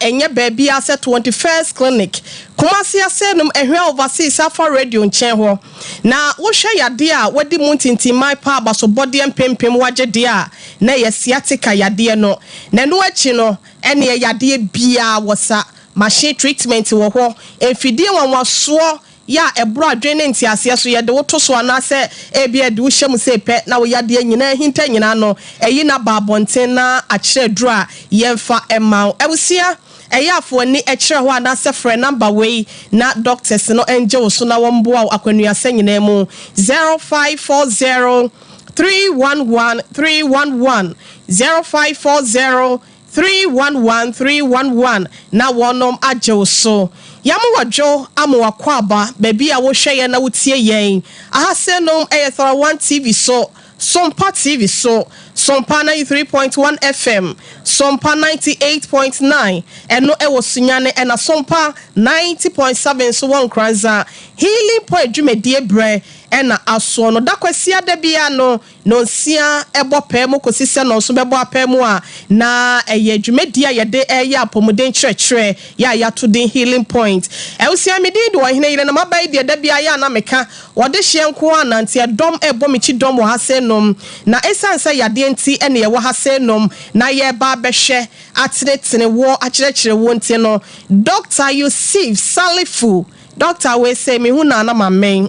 ɛnyɛ baabiara sɛ 21st Clinic, Kumasi Asenom Ɛhwɛ Overseas Alpha Radio nkyɛn hɔ. Na wohwɛ yadeɛ a wadi mu ntintimman paa abasobɔdeɛ mpempem wagye deɛ a, na ɛyɛ sciatica yadeɛ no. Na ɛno akyi no, ɛneɛ yadeɛ biara wɔ sa. Machine treatment wɔ hɔ, mfidie nwanwasoɔ yɛ a ɛboro adwene ne nteaseɛ so, yɛde wo to so anaasɛ ebia yɛde wo hyɛ mu sei pɛ na wo yadeɛ nyinaa ahinta nyinaa no, ɛyi no aba abɔnten na akyerɛ aduro a yɛmfa mma wo. Abusua, ɛyɛ a fa w'ani kyerɛ hɔ anaasɛ frɛ number wei na doctors no ngye wo so na wɔmmoa wo akwannuasa nyinaa mu, 0540 311 311, 0540 311 311 na wɔnom agye wo so. Yɛama wadwo ama wakɔ baabi a wohwɛ yɛn na wotie yɛn. Ahase nom ɛyɛ Thora 1 TV so, Sompa TV so, Sompa 93.1 FM, Sompa 98.9 ɛno ɛwɔ Sunyane, ɛna Sompa 90.7 so wɔ Nkranza. Healing Point dwumadie berɛ ɛna asoɔ no da kwasi ada bia no 6 ɛbɔ pɛɛ mu kɔsi sɛ 7 bɛbɔ apɛɛ mu a, na ɛyɛ dwumadie a yɛde ɛyɛ apɔmuden kyerɛkyerɛ yɛ a yɛato din Healing Point. Ɛwosua me din de Ɔhene Yere na maba yi deɛ, da bia yɛ a na meka wɔde hyɛ nko a nante ɛdɔm ɛbɔ me kyi dɔm wɔ ha sɛ nom, na ɛsiane sɛ yadeɛ nti ɛne ɛwɔ ha sɛ nom na yɛba abɛhwɛ atenetene wɔ akyerɛkyerɛ wɔ nti no, Dr. Yusuf Salifu, doctor wei sɛ mehu na ana ma mmɛn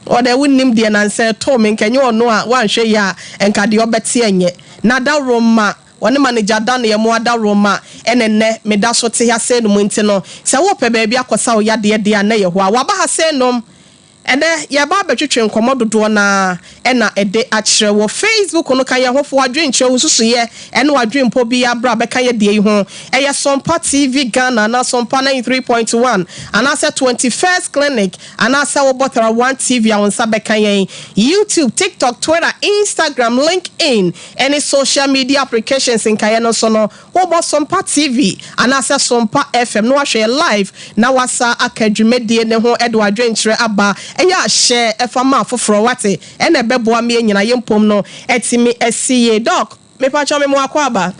ɔdɛ wonim deɛ nansɛ ɛtoo me nkɛnyɛ ɔno a woanhwɛ yi a ɛnka deɛ ɔbɛte ɛnyɛ na dawuroma wɔne manager Daniel mu adawuroma. Ɛne nnɛ meda so te ha sɛ nom nti no, sɛ wopɛ baabi akɔsa wo yadeɛ deɛ a, na yɛ hɔ a waba ha sɛ nom. Ɛnɛ yɛba abɛtwetwe nkɔmmɔ dodoɔ naa ɛna ɛde akyerɛ wɔ Facebook no. Ka yɛn ho fo adwenkyerɛ wo nsusuyɛ ɛne wadwempɔ bi abra bɛka yɛ deɛ yi ho. Ɛyɛ Sɔmpa TV Ghana anaa Sɔmpa 93.1 anaasɛ 21st Clinic anaasɛ wobɔ Thara 1 TV a, wo nsa bɛka yɛn. YouTube, TikTok, Twitter, Instagram, LinkedIn ɛne social media applications nkaeɛ no so no, wobɔ Sɔmpa TV anaasɛ Sɔmpa FM na wahwɛ yɛ live na wasa aka dwumadie ne ho, ɛde wadwenkyerɛ aba. Ɛyɛ ahyɛ ɛfa ma afoforɔ wate, ɛna ɛbɛboa me nyina yɛ mpom no ɛtumi asi yie. Doc, mepakyɛ me mu akɔ aba.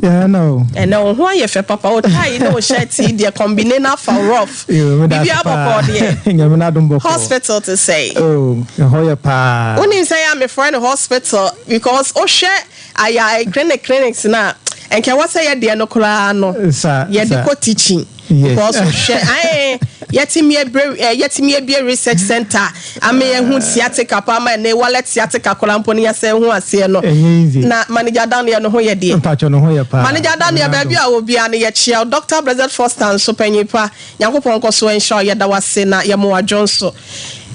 Yeah, no. Ɛnɛ wo ho ayɛ fɛ papa. Wo tie ne wo shirt yi deɛ, combine na afa rough. Yo, me da biribi ase paa. Abɔkɔ deɛ. Nyame na adom bɔkɔ. Hospital te sɛ? Oh, ɛhɔ yɛ paa. Wonim sɛ yɛ a mefrɛ no hospital because wohwɛ ayɛ clinic clinics na ɛnkɛ wɔ sɛ yɛdeɛ no koraa no yɛde kɔ teaching because wohwɛ ae yɛtumi ebire ɛ yɛtumi ebie research center ame yɛhu sciatica pa ama ɛnɛ wallet sciatica koraa mpo no, yɛsɛ ho aseɛ no. Ɛnyɛ easy. Na manager Daniel no ho yɛ deɛ? Mpakyɛ no ho yɛ paa. Manager Daniel, Nyame baabi adom. A wɔ no yɛkyia wo. Dr. Blessed Foster nso, panyin pa, Nyankopɔn nkɔ so nhyira wo. Yɛda wase na yɛmo wadwo nso.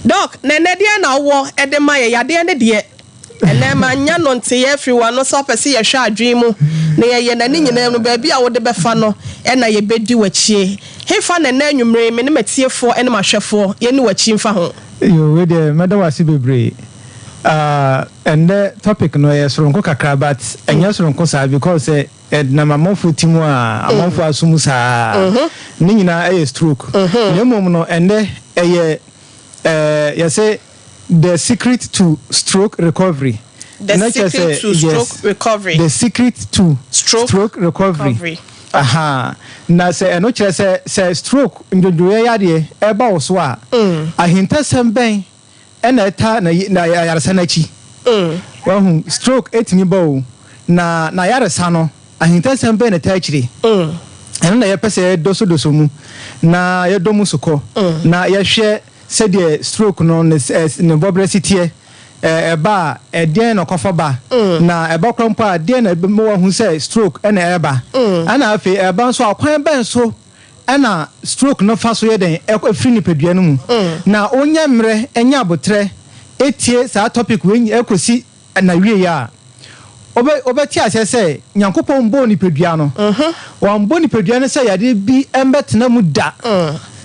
Doc, na ɛnɛ deɛ na wowɔ ɛde ma yɛ yadeɛ ne deɛ ɛnɛ ma nya no nteyɛ afiri w'ano sɛ wopɛ sɛ yɛhwɛ adwene mu na yɛyɛ n'ani nyinaa mu baabi a wode bɛfa no ɛna yɛbɛdi w'akyie. Hefa na ɛnɛ anwummere me ne matiefoɔ ne mahwɛfoɔ yɛne w'akyi mfa ho? Yo, wei deɛ mɛda wase bebree. Ɛndɛ topic no ɛyɛ soronko kakra, but ɛnyɛ soronko saa because sɛ ɛnam amanfoɔ ti mu a amanfoɔ asom saa ne nyinaa ɛyɛ stroke. Na mmom no, ɛndɛ ɛyɛ yɛsɛ the secret to stroke recovery. The Na kyerɛ secret sɛ, to stroke recovery. The secret to stroke recovery. Recovery. Aha. Na sɛ ɛno kyerɛ sɛ stroke ndwodwoeɛ yadeɛ ɛba wo so a, ahintasɛm bɛn ɛna ɛta na ayaresa n'akyi? Wahu stroke ɛtumi ba o, na ayaresa no, ahintasɛm bɛn na ɛta akyire? Ɛno na yɛpɛ sɛ yɛdɔsodɔso mu na yɛdɔ mu sokɔ na yɛhwɛ sɛdeɛ stroke no ne bɔberɛ si teɛ. Ɛba a, ɛdeɛn na ɔkɔfa ba? Na ɛba kora mpo a, deɛn na ɛbɛma wahu sɛ stroke ɛna ɛba? Ɛna afei ɛba nso a, kwan bɛn so ɛna stroke no fa so yɛ dɛn ɛfiri nipadua no mu? Na wonyɛ mmerɛ ɛnyɛ abotrɛ etie saa topic wei ɛkɔsi na wie a, wobɛte aseɛ sɛ Nyankopɔn bɔɔ nipadua no, wɔmbɔ nipadua no sɛ yadeɛ bi ɛmbɛtena mu da,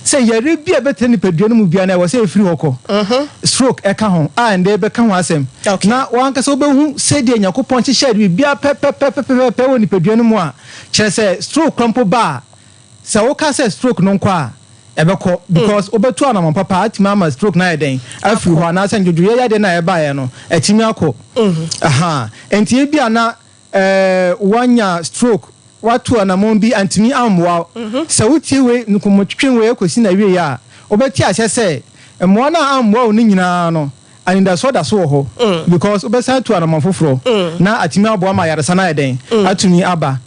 sɛ yare bi a ɛbɛtena nipadua no mu bia no, ɛwɔ sɛ ɛfiri hɔ kɔ. Stroke ɛka ho a ɛndɛ bɛka ho asɛm. Na wankasa wobɛhu sɛdeɛ Nyankopɔn hyehyɛ biribiara pɛpɛpɛpɛpɛ wɔ nipadua no mu a kyerɛ sɛ stroke kora mpo ba a, sɛ woka sɛ stroke no nkɔ a, ɛbɛkɔ because wobɛtu anamɔ papa atumi ama stroke no ayɛ dɛn afiri hɔ, anaasɛ ndwodwoeɛ yadeɛ no a ɛbaeɛ no atumi akɔ. Aha, nti ebi a na wanya stroke. woatu anammɔn bi antumi ammoa wo. Sɛ wotie wei nkɔmmɔtwetwe wei kɔsi n'awieeɛ a, wobɛte aseɛ sɛ mmoa no a ammoa wo no nyinaa no, anidasoɔ da so wɔ hɔ because wobɛsan atu anammɔn foforɔ na atumi aboa ma ayaresa no ayɛ dɛn? Atumi aba.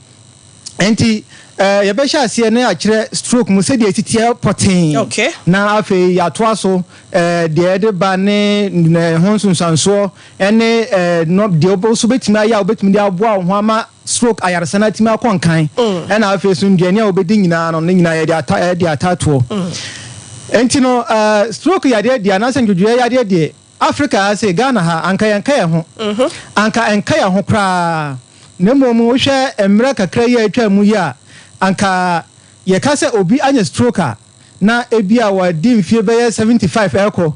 Enti yɛbɛhyɛ aseɛ na yɛakyerɛ stroke mu sɛdeɛ ɛsi teɛ pɔtee na afei yɛatoa so deɛ ɛde ba ne ɛho nsunsuansoɔ ne deɛ wo nso wobɛtumi ayɛ a wobɛtumi de aboa wo ho ama stroke ayaresa no atumi akɔ nkan ɛna afei so nnuane a wobɛdi nyinaa no ne nyinaa yɛde ata yɛde atatoɔ. Enti no stroke yadeɛ deɛ anaasɛ ndwodwoeɛ yadeɛ deɛ Africa ha sei, Ghana ha, anka yɛnka yɛn ho. Anka ɛnka yɛn ho koraa. Na mmom wohwɛ mmerɛ kakra yi a atwa mu yi a, anka yɛka sɛ obi anya stroke a, na ebia wadi mfeɛ bɛyɛ 75 ɛrekɔ.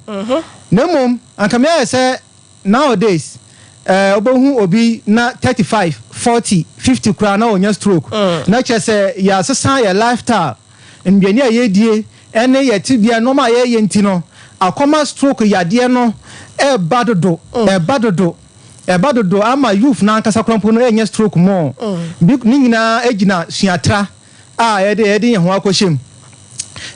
Na mmom anka me ayɛ sɛ nowadays, eh, wobɛhu obi na 35, 40, 50 koraa na ɔnya stroke. Na kyerɛ sɛ yɛasesa yɛn lifestyle. Nnuane a yɛdie ne yɛn tebea, nnoɔma a yɛyɛ nti no, akɔma stroke yadeɛ no ɛreba dodo, ɛreba dodo, ɛreba dodo ama youth no ankasa koraa mpo no ɛrenya stroke more. Bi, ne nyinaa gyina suatra a yɛde yɛde yɛn ho akɔhyɛ mu.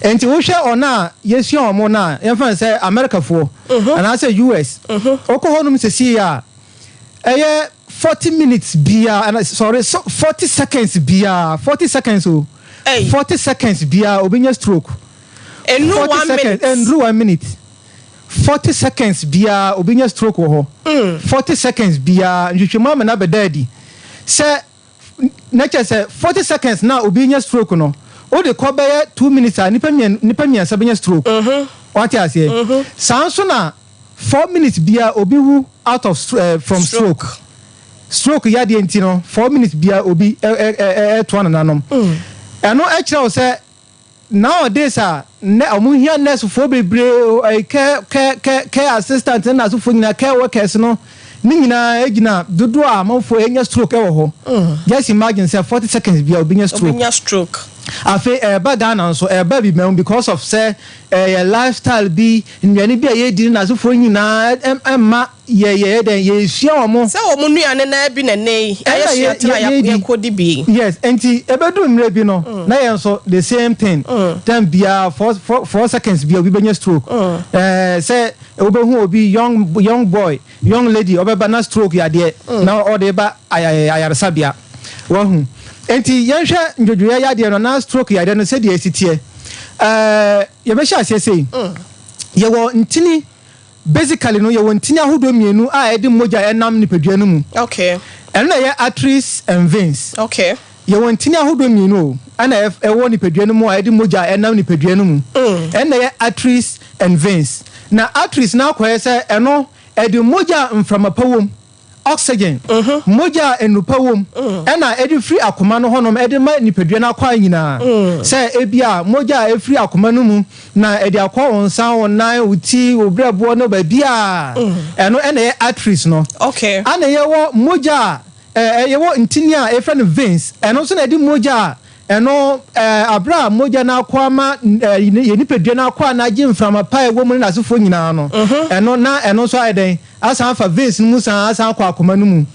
Nti wohwɛ wɔn a yɛsua wɔn no a, yɛmfa no sɛ Amerikafoɔ anaasɛ US, wokɔ hɔnom seesei a, ɛyɛ 40 minutes biara, ana sorry, 40 seconds biara, 40 seconds o, 40 seconds biara obi nya stroke. Ɛnuru one minute. Ɛnuru 1 minute. 40 seconds biara obi nya stroke wɔ hɔ. 40 seconds biara nhwehwɛmu ama no abɛda adi sɛ na kyerɛ sɛ 40 seconds na obi nya stroke no, wode kɔ bɛyɛ 2 minutes a nipa mmiɛnsa bɛnya stroke. Wate aseɛ? Saa nso na 4 minutes biara obi wu out of from stroke. Stroke yadeɛ nti no 4 minutes biara obi ɛtoa nananom. Ɛno ɛkyerɛ wo sɛ nowadays a nɛ ɔmo hia nursefoɔ bebree, care care care care assistant ne nursefoɔ nyinaa, care workers no ne nyinaa egyina dodoɔ a amanfoɔ enya stroke ɛwɔ hɔ. Just imagine sɛ 40 seconds biara obi nya stroke. Obi nya stroke. Afei ɛɛba Ghana nso, ɛɛba bi mɛm because of sɛ ɛyɛ lifestyle bi, nnuane bi a yɛdi ne nursefoɔ nyinaa ɛmma yɛ yɛ dɛn yɛsua wɔn. Sɛ wɔn nnuane naa bi na ɛnɛ yi ayɛ suatra a yɛkɔdi bi. Yes, nti ɛbɛduru mmerɛ bi no na yɛn nso the same thing. Time biara 4 seconds biara obi bɛnya stroke. Sɛ wobɛhu obi young young boy, young lady ɔbɛba na stroke yadeɛ na ɔde ba ayaresabea. Wahu. Nti yɛnhwɛ ndwodwoeɛ yadeɛ no anaa stroke yadeɛ no sɛdeɛ ɛsi teɛ. Yɛbɛhyɛ aseɛ sei. Yɛwɔ ntini. Basically no, yɛwɔ ntini ahodoɔ mmienu a ɛde mogya ɛnam nipadua no mu. Okay. Ɛno na ɛyɛ arteries and veins. Okay. Yɛwɔ ntini ahodoɔ mmienu o, ɛna ɛwɔ nipadua no mu a ɛde mogya ɛnam nipadua no mu. Ɛno na ɛyɛ arteries and veins. Na arteries no akɔyɛ sɛ ɛno ɛde mogya a mframa pa wom, oxygen, mogya a nnuru pa wom, ɛna ɛde firi akoma no hɔnom ɛde ma nipadua no akwaa nyinaa. Sɛ ebia mogya a ɛfiri akoma no mu na ɛde akɔ wo nsa, wo nan, wo ti, wo berɛboɔ ne baabiara, ɛno ɛna ɛyɛ arteries no. Okay. Ɛna yɛwɔ mogya a yɛwɔ ntini a yɛfrɛ no veins, ɛno nso na ɛde mogya a ɛno abere a mogya no akɔ ama yɛ nipadua no akɔ a na agye mframa pa a ɛwɔ mu ne n'asefoɔ nyinaa no, ɛno na ɛno nso ayɛ dɛn asan afa veins no mu san asan akɔ akoma no mu.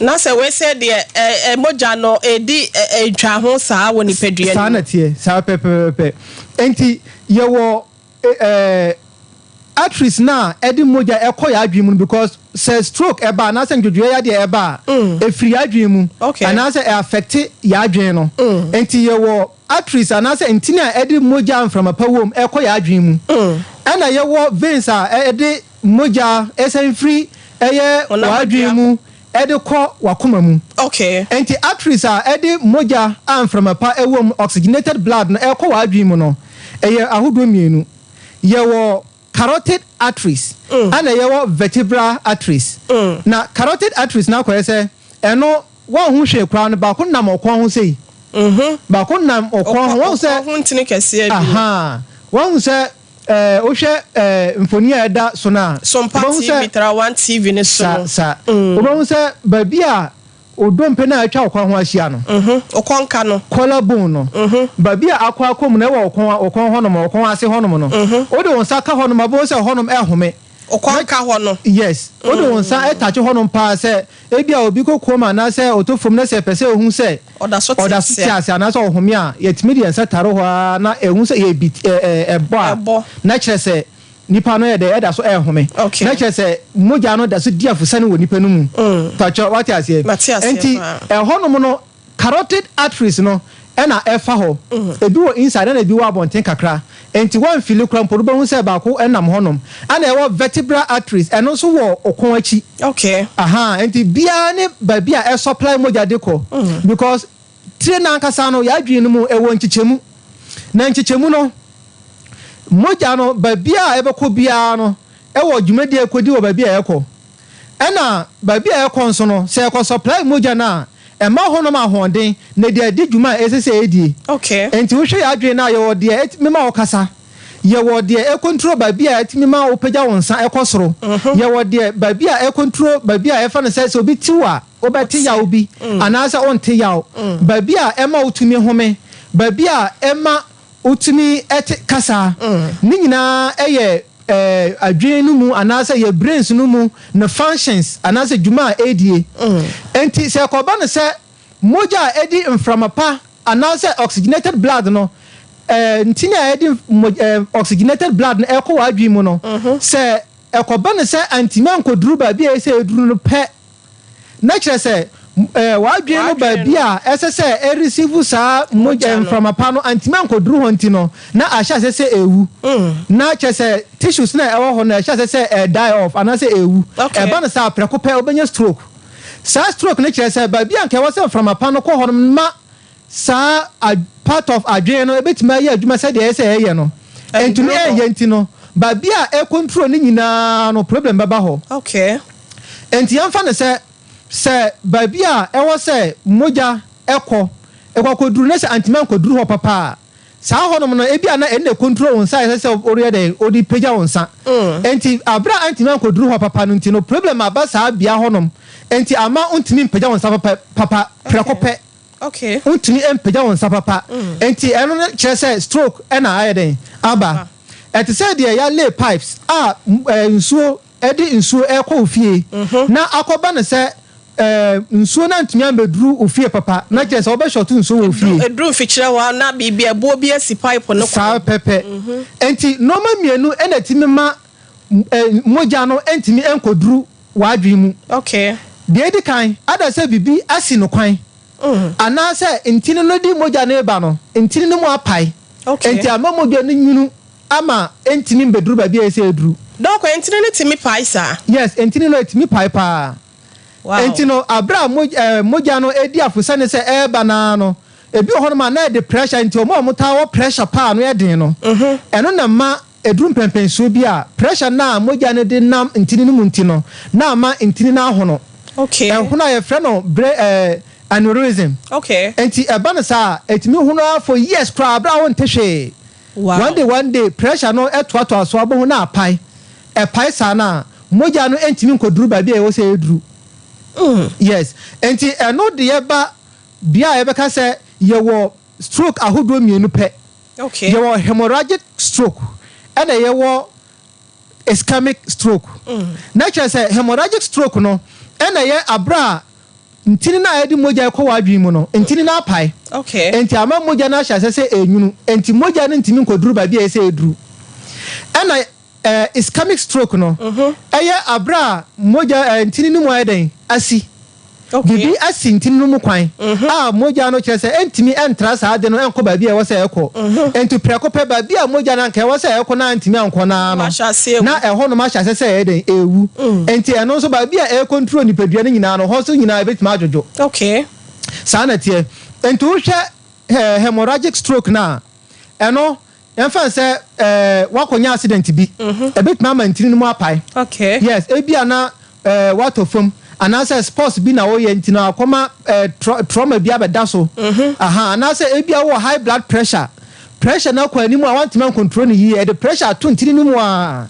Na sɛ wei sɛ deɛ mogya no ɛdi ntwa ho saa wɔ nipadua no mu. Saa na teɛ, saa pɛpɛpɛpɛ. Enti yɛwɔ arteries no a ɛde mogya ɛkɔ yɛn adwene mu no because sɛ stroke ɛba anaasɛ ndwodwoeɛ yadeɛ ɛba a, ɛfiri yɛn adwene mu anaasɛ ɛ affect yɛn adwene no. Enti yɛwɔ arteries anaasɛ ntini a ɛde mogya a mframa pa wom ɛkɔ yɛn adwene mu. Ɛna yɛwɔ veins a ɛde mogya ɛsan firi ɛyɛ w'adwene mu ɛde kɔ w'akoma mu. Okay. Enti arteries a ɛde mogya a mframa pa ɛwɔ mu, oxygenated blood no ɛkɔ w'adwene mu no, ɛyɛ ahodoɔ mmienu. Yɛwɔ carotid arteries ɛna yɛwɔ vertebral arteries. Na carotid arteries no akɔyɛ sɛ ɛno wɔnho hwee koraa no baako nam ɔkɔn ho sei. Baako nam ɔkɔn ho. Wɔn sɛ ɔkɔn ho ntini kɛseɛ bi. Aha. Wɔn sɛ wohwɛ mfoni a ɛda so no a, Sompa TV, Tra One TV ne so no. Sa wobɛhu sɛ baabi a odompe no a atwa ɔkɔn ho ahyia no. Ɔkɔnka no. Collar bone no. Baabi a akɔ akɔ mu no ɛwɔ ɔkɔn ɔkɔn hɔnom, ɔkɔn ase hɔnom no. Wode wo nsa ka hɔnom a, wobɛhu sɛ hɔnom ɛhome. Ɔkwan ka hɔ no. Yes, wode wo nsa ɛtakye hɔnom paa sɛ ebi a obi kɔ kurom anaasɛ ɔtɔ fam na sɛ ɛpɛ sɛ ehu sɛ ɔda so te ɔda so te ase. Ase anaasɛ ɔhome a, yɛtumi de yɛn nsa tare hɔ ara na ehu sɛ yɛbi ɛ ɛ ɛbɔ a, Ɛbɔ. na kyerɛ sɛ nipa no yɛ dɛ ɛda so ɛɛhome. Na kyerɛ sɛ mogya no da so di afusane wɔ nipa no mu. Patwɛ, wate aseɛ? Mate aseɛ Nti paa. ɛhɔnom no, carotid arteries no ɛna ɛfa hɔ. Ebi wɔ inside ɛna ebi wɔ abɔnten kakra, nti wɔnfili kora mpo no, bɛhu sɛ baako ɛnam hɔnom. Ɛna ɛwɔ vertebral arteries, ɛno nso wɔ ɔkɔn akyi. Aha, nti biara ne baabi a ɛsupply mogya de kɔ, because tire n'ankasa no, yɛadwene no mu ɛwɔ nkyekyɛmu, na nkyekyɛmu no, mogya no baabi a ɛbɛkɔ biara no ɛwɔ dwumadi a ɛkɔdi wɔ baabi a ɛkɔ. Ɛna baabi a ɛkɔ nso no, sɛ ɛkɔ supply mogya no a, ɛma hɔnom ahoɔden na ɛde adi dwuma a ɛsɛ sɛ ɛdie. Nti wohwɛ yɛ adwene no a, yɛwɔ deɛ ɛtumi ma wo kasa, yɛwɔ deɛ ɛcontrol baabi a ɛtumi ma wopagya wo nsa ɛkɔ soro, yɛwɔ deɛ baabi a ɛcontrol baabi a ɛfa no sɛ obi tiw a, wobɛte yaw bi anaasɛ wonte yaw, baabi a ɛma wotumi home, baabi a ɛma wotumi ɛte kasa. Ne nyinaa ɛyɛ adwene no mu anaasɛ yɛ brains no mu ne functions anaasɛ dwuma a ɛredie. Nti sɛ ɛkɔba no sɛ mogya a ɛdi mframa pa anaasɛ oxygenated blood no, ntini a ɛdi oxygenated blood no ɛkɔ wɔ adwene mu no, sɛ ɛkɔba no sɛ antimi ankɔduru baabi a ɛsɛ ɛduru no pɛ, na kyerɛ sɛ w'adwene no baabi a ɛsɛ sɛ ɛreceive saa mogya mframa pa no antimi ankɔduru hɔ, nti no na ahyɛ ase sɛ ɛwu, na kyerɛ sɛ tissues na ɛwɔ hɔ no ɛhyɛ ase sɛ ɛdie off anaasɛ ɛwu. Ɛba no saa, prɛko pɛ wobɛnya stroke. Saa stroke no kyerɛ sɛ baabi a nka ɛwɔ sɛ mframa pa no kɔ hɔ no ma saa part of adwene no ebɛtumi ayɛ adwuma sɛdeɛ ɛyɛ sɛ ɛyɛ no, ntumi ɛnyɛ. Nti no baabi a ɛcontrol ne nyinaa no, problem bɛba hɔ. Nti yɛmfa no sɛ baabi a ɛwɔ sɛ mogya ɛkɔ ɛkɔkɔduru ne sɛ antumi ankɔduru hɔ papa a, saa hɔnom no ebi a na ɛnna control wo nsa a ɛsɛ sɛ ɔreyɛ dɛ ɔde pagya wo nsa. Nti abere a antumi ankɔduru hɔ papa no nti no, problem aba saa bea hɔnom, nti ama ntumi mpagya wo nsa papa papa prɛko pɛ. Ntumi mpagya wo nsa papa, nti ɛno no kyerɛ sɛ stroke ɛna ayɛ dɛn aba. Ɛte sɛ deɛ yɛalay pipes a nsuo ɛde nsuo ɛkɔ wo fie, na akɔba no sɛ nsuo no antumi ambɛduru wo fie papa, na kyerɛ sɛ wobɛshort nsuo wɔ fie. Eduru mfikyerɛ hɔ a, na biribi ɛboɔ bi asi pipe no. Saa pɛpɛ. Nti nneɛma mmienu ɛna ɛtumi ma mogya no ntumi nkɔduru w'adwene mu. Deɛ edi kan ada sɛ biribi asi no kwan anaasɛ ntini no de mogya no reba no, ntini no mu apae, nti ama mogya no nwunu ama ntumi mbɛduru baabi a ɛsɛ eduru. Doc, ntini no tumi pae saa? Yes, ntini no etumi pae paa. Nti no abere a mogya no edi afosane sɛ ɛreba naa no, ebi wɔ hɔnom a na ɛde pressure, nti wɔn a wɔn taa wɔ pressure paa no yɛ den no, ɛno na ma eduru mpɛmpɛnsuo bi a, pressure na mogya no de nam ntini no mu nti no, na ama ntini no ahono. Ɛhono a yɛfrɛ no brain aneurysm. Nti ɛba no saa, etumi hono ara for years koraa abere a wɔnte hwee. One day, one day, pressure no ɛtoatoa so abɔ ho na apae. Ɛpae saa na mogya no ntumi nkɔduru baabi a ɛwɔ sɛ ɛduru. Yes, nti ɛno de yɛba bea a yɛbɛka sɛ yɛwɔ stroke ahodoɔ mmienu pɛ. Yɛwɔ hemorrhagic stroke ɛna yɛwɔ ischemic stroke. Na kyerɛ sɛ hemorrhagic stroke no ɛna yɛ abere a ntini no a yɛde mogya ɛkɔ w'adwene mu no, ntini no apae. Nti ama mogya no ahyɛ ase sɛ ɛnwunu, nti mogya no ntumi nkɔduru baabi a ɛyɛ sɛ ɛduru. Ɛna ischemic stroke no ɛyɛ abere a mogya ntini no mu ayɛ dɛn asi. Biribi asi ntini no mu kwan a mogya no kyerɛ sɛ ɛntumi ɛntra saa ade no ɛnkɔ baabi a ɛwɔ sɛ ɛkɔ. Nti prɛko pɛ, baabi a mogya no anka ɛwɔ sɛ ɛkɔ na antumi ankɔ naa no, na ɛhɔnom ahyɛ ase sɛ ɛyɛ dɛn ɛwu. Nti ɛno nso baabi a ɛcontrol nipadua no nyinaa no, hɔ nso nyinaa ɛbɛtumi adwodwo. Saa na ɛteɛ. Nti wohwɛ hemorrhagic stroke no a, ɛno yɛmfa sɛ wakɔnya accident bi, ɛbɛtumi ama ntini no mu apae. Yes, ebi a na watɔ fam anaasɛ sports bi na woyɛ nti no akɔma trauma bi abɛda so. Aha, anaasɛ ebi a wowɔ high blood pressure, pressure no akɔ anim a wantumi ancontrol no yie, ɛde pressure ato ntini no mu a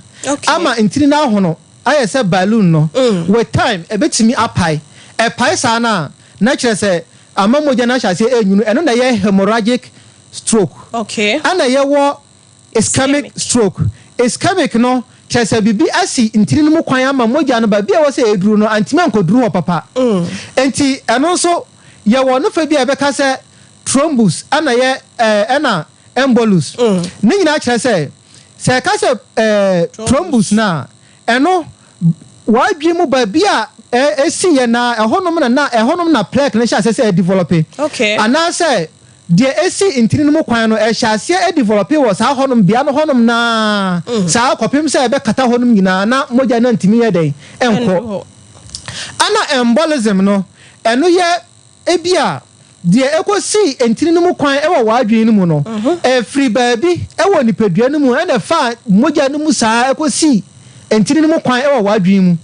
ama ntini no ahono ayɛ sɛ balloon no. With time ɛbɛtumi apae. Ɛpae saa no a, na kyerɛ sɛ ama mogya no ahyɛ aseɛ ɛnwunu. Ɛno na ɛyɛ hemorrhagic stroke. Ɛna yɛwɔ ischemic stroke. Ischemic no Kyerɛ sɛ biribi asi ntini no mu kwan ama mogya no baabi a ɛwɔ sɛ ɛduru no antumi ankɔduru hɔ papa. Enti ɛno nso yɛwɔ no fa bi a yɛbɛka sɛ thrombus ɛna yɛ ɛna embolus. Ne nyinaa kyerɛ sɛ, sɛ yɛka sɛ thrombus no a, ɛno w'adwene mu baabi a ɛsi yɛ na ɛhɔnom na na ɛhɔnom na plaque no hyɛ aseɛ sɛ ɛdevelop. Anaasɛ deɛ esi ntini no mu kwan no ɛhyɛ aseɛ ɛdevelop wɔ saa hɔnom bea no hɔnom naa saa kɔpem sɛ ɛbɛkata hɔnom nyinaa na mogya no ntumi yɛ dɛn ɛnkɔ. Ɛna embolism no, ɛno yɛ ebi a deɛ ɛkɔsi ntini no mu kwan ɛwɔ w'adwene no mu no, ɛfiri baabi ɛwɔ nipadua no mu ɛna ɛfa mogya no mu saa ɛkɔsi ntini no mu kwan ɛwɔ w'adwene mu.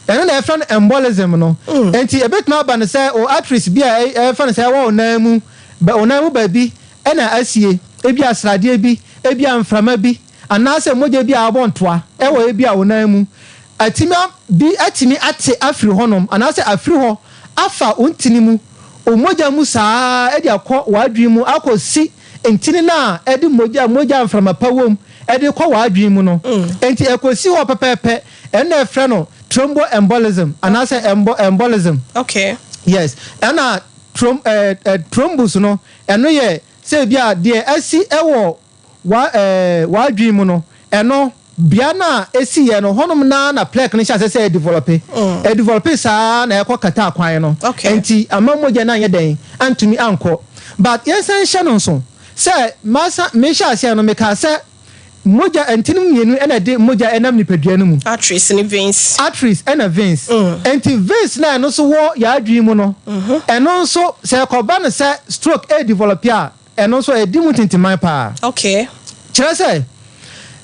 Ɛno na ɛfrɛ no embolism no. Nti ebetumi aba no sɛ o arteries bi a ɛfrɛ no sɛ ɛwɔ wo nan mu, wo nan mu baabi ɛna asie, ebi asradeɛ bi, ebi mframa bi, anaasɛ mogya bi a abɔ ntoa ɛwɔ ebi a wo nan mu. Atumi bi atumi ate afiri hɔnom anaasɛ afiri hɔ afa wo ntini mu, wo mogya mu saa ɛde akɔ w'adwene mu akɔsi ntini no a ɛde mogya mframa pa wɔ mu ɛde kɔ w'adwene mu no. Nti ɛkɔsi hɔ pɛpɛɛpɛ, ɛno na ɛfrɛ no thromboembolism anaasɛ embolism. Yes, ɛna thrombus no, ɛno yɛ sɛ ebi a deɛ asi ɛwɔ wa w'adwene mu no, ɛno bea no a esi yɛ no hɔnom naa na plaque no hyɛ ase sɛ ɛdevelop. Ɛdevelop saa na ɛkɔ kata kwan no. Nti ama mogya no anyɛ dɛn antumi ankɔ. But yɛnsan hyɛ no nso sɛ masa mehyɛ aseɛ no, mekaa sɛ mogya ntini mmienu ɛna ɛde mogya ɛnam nipadua no mu. Arteries ne veins. Arteries ɛna veins. Nti veins na ɛno nso wɔ yɛn adwene mu no, ɛno nso sɛ ɛkɔba no sɛ stroke ɛdevelop a, ɛno nso ɛdi mu tintiman paa. Kyerɛ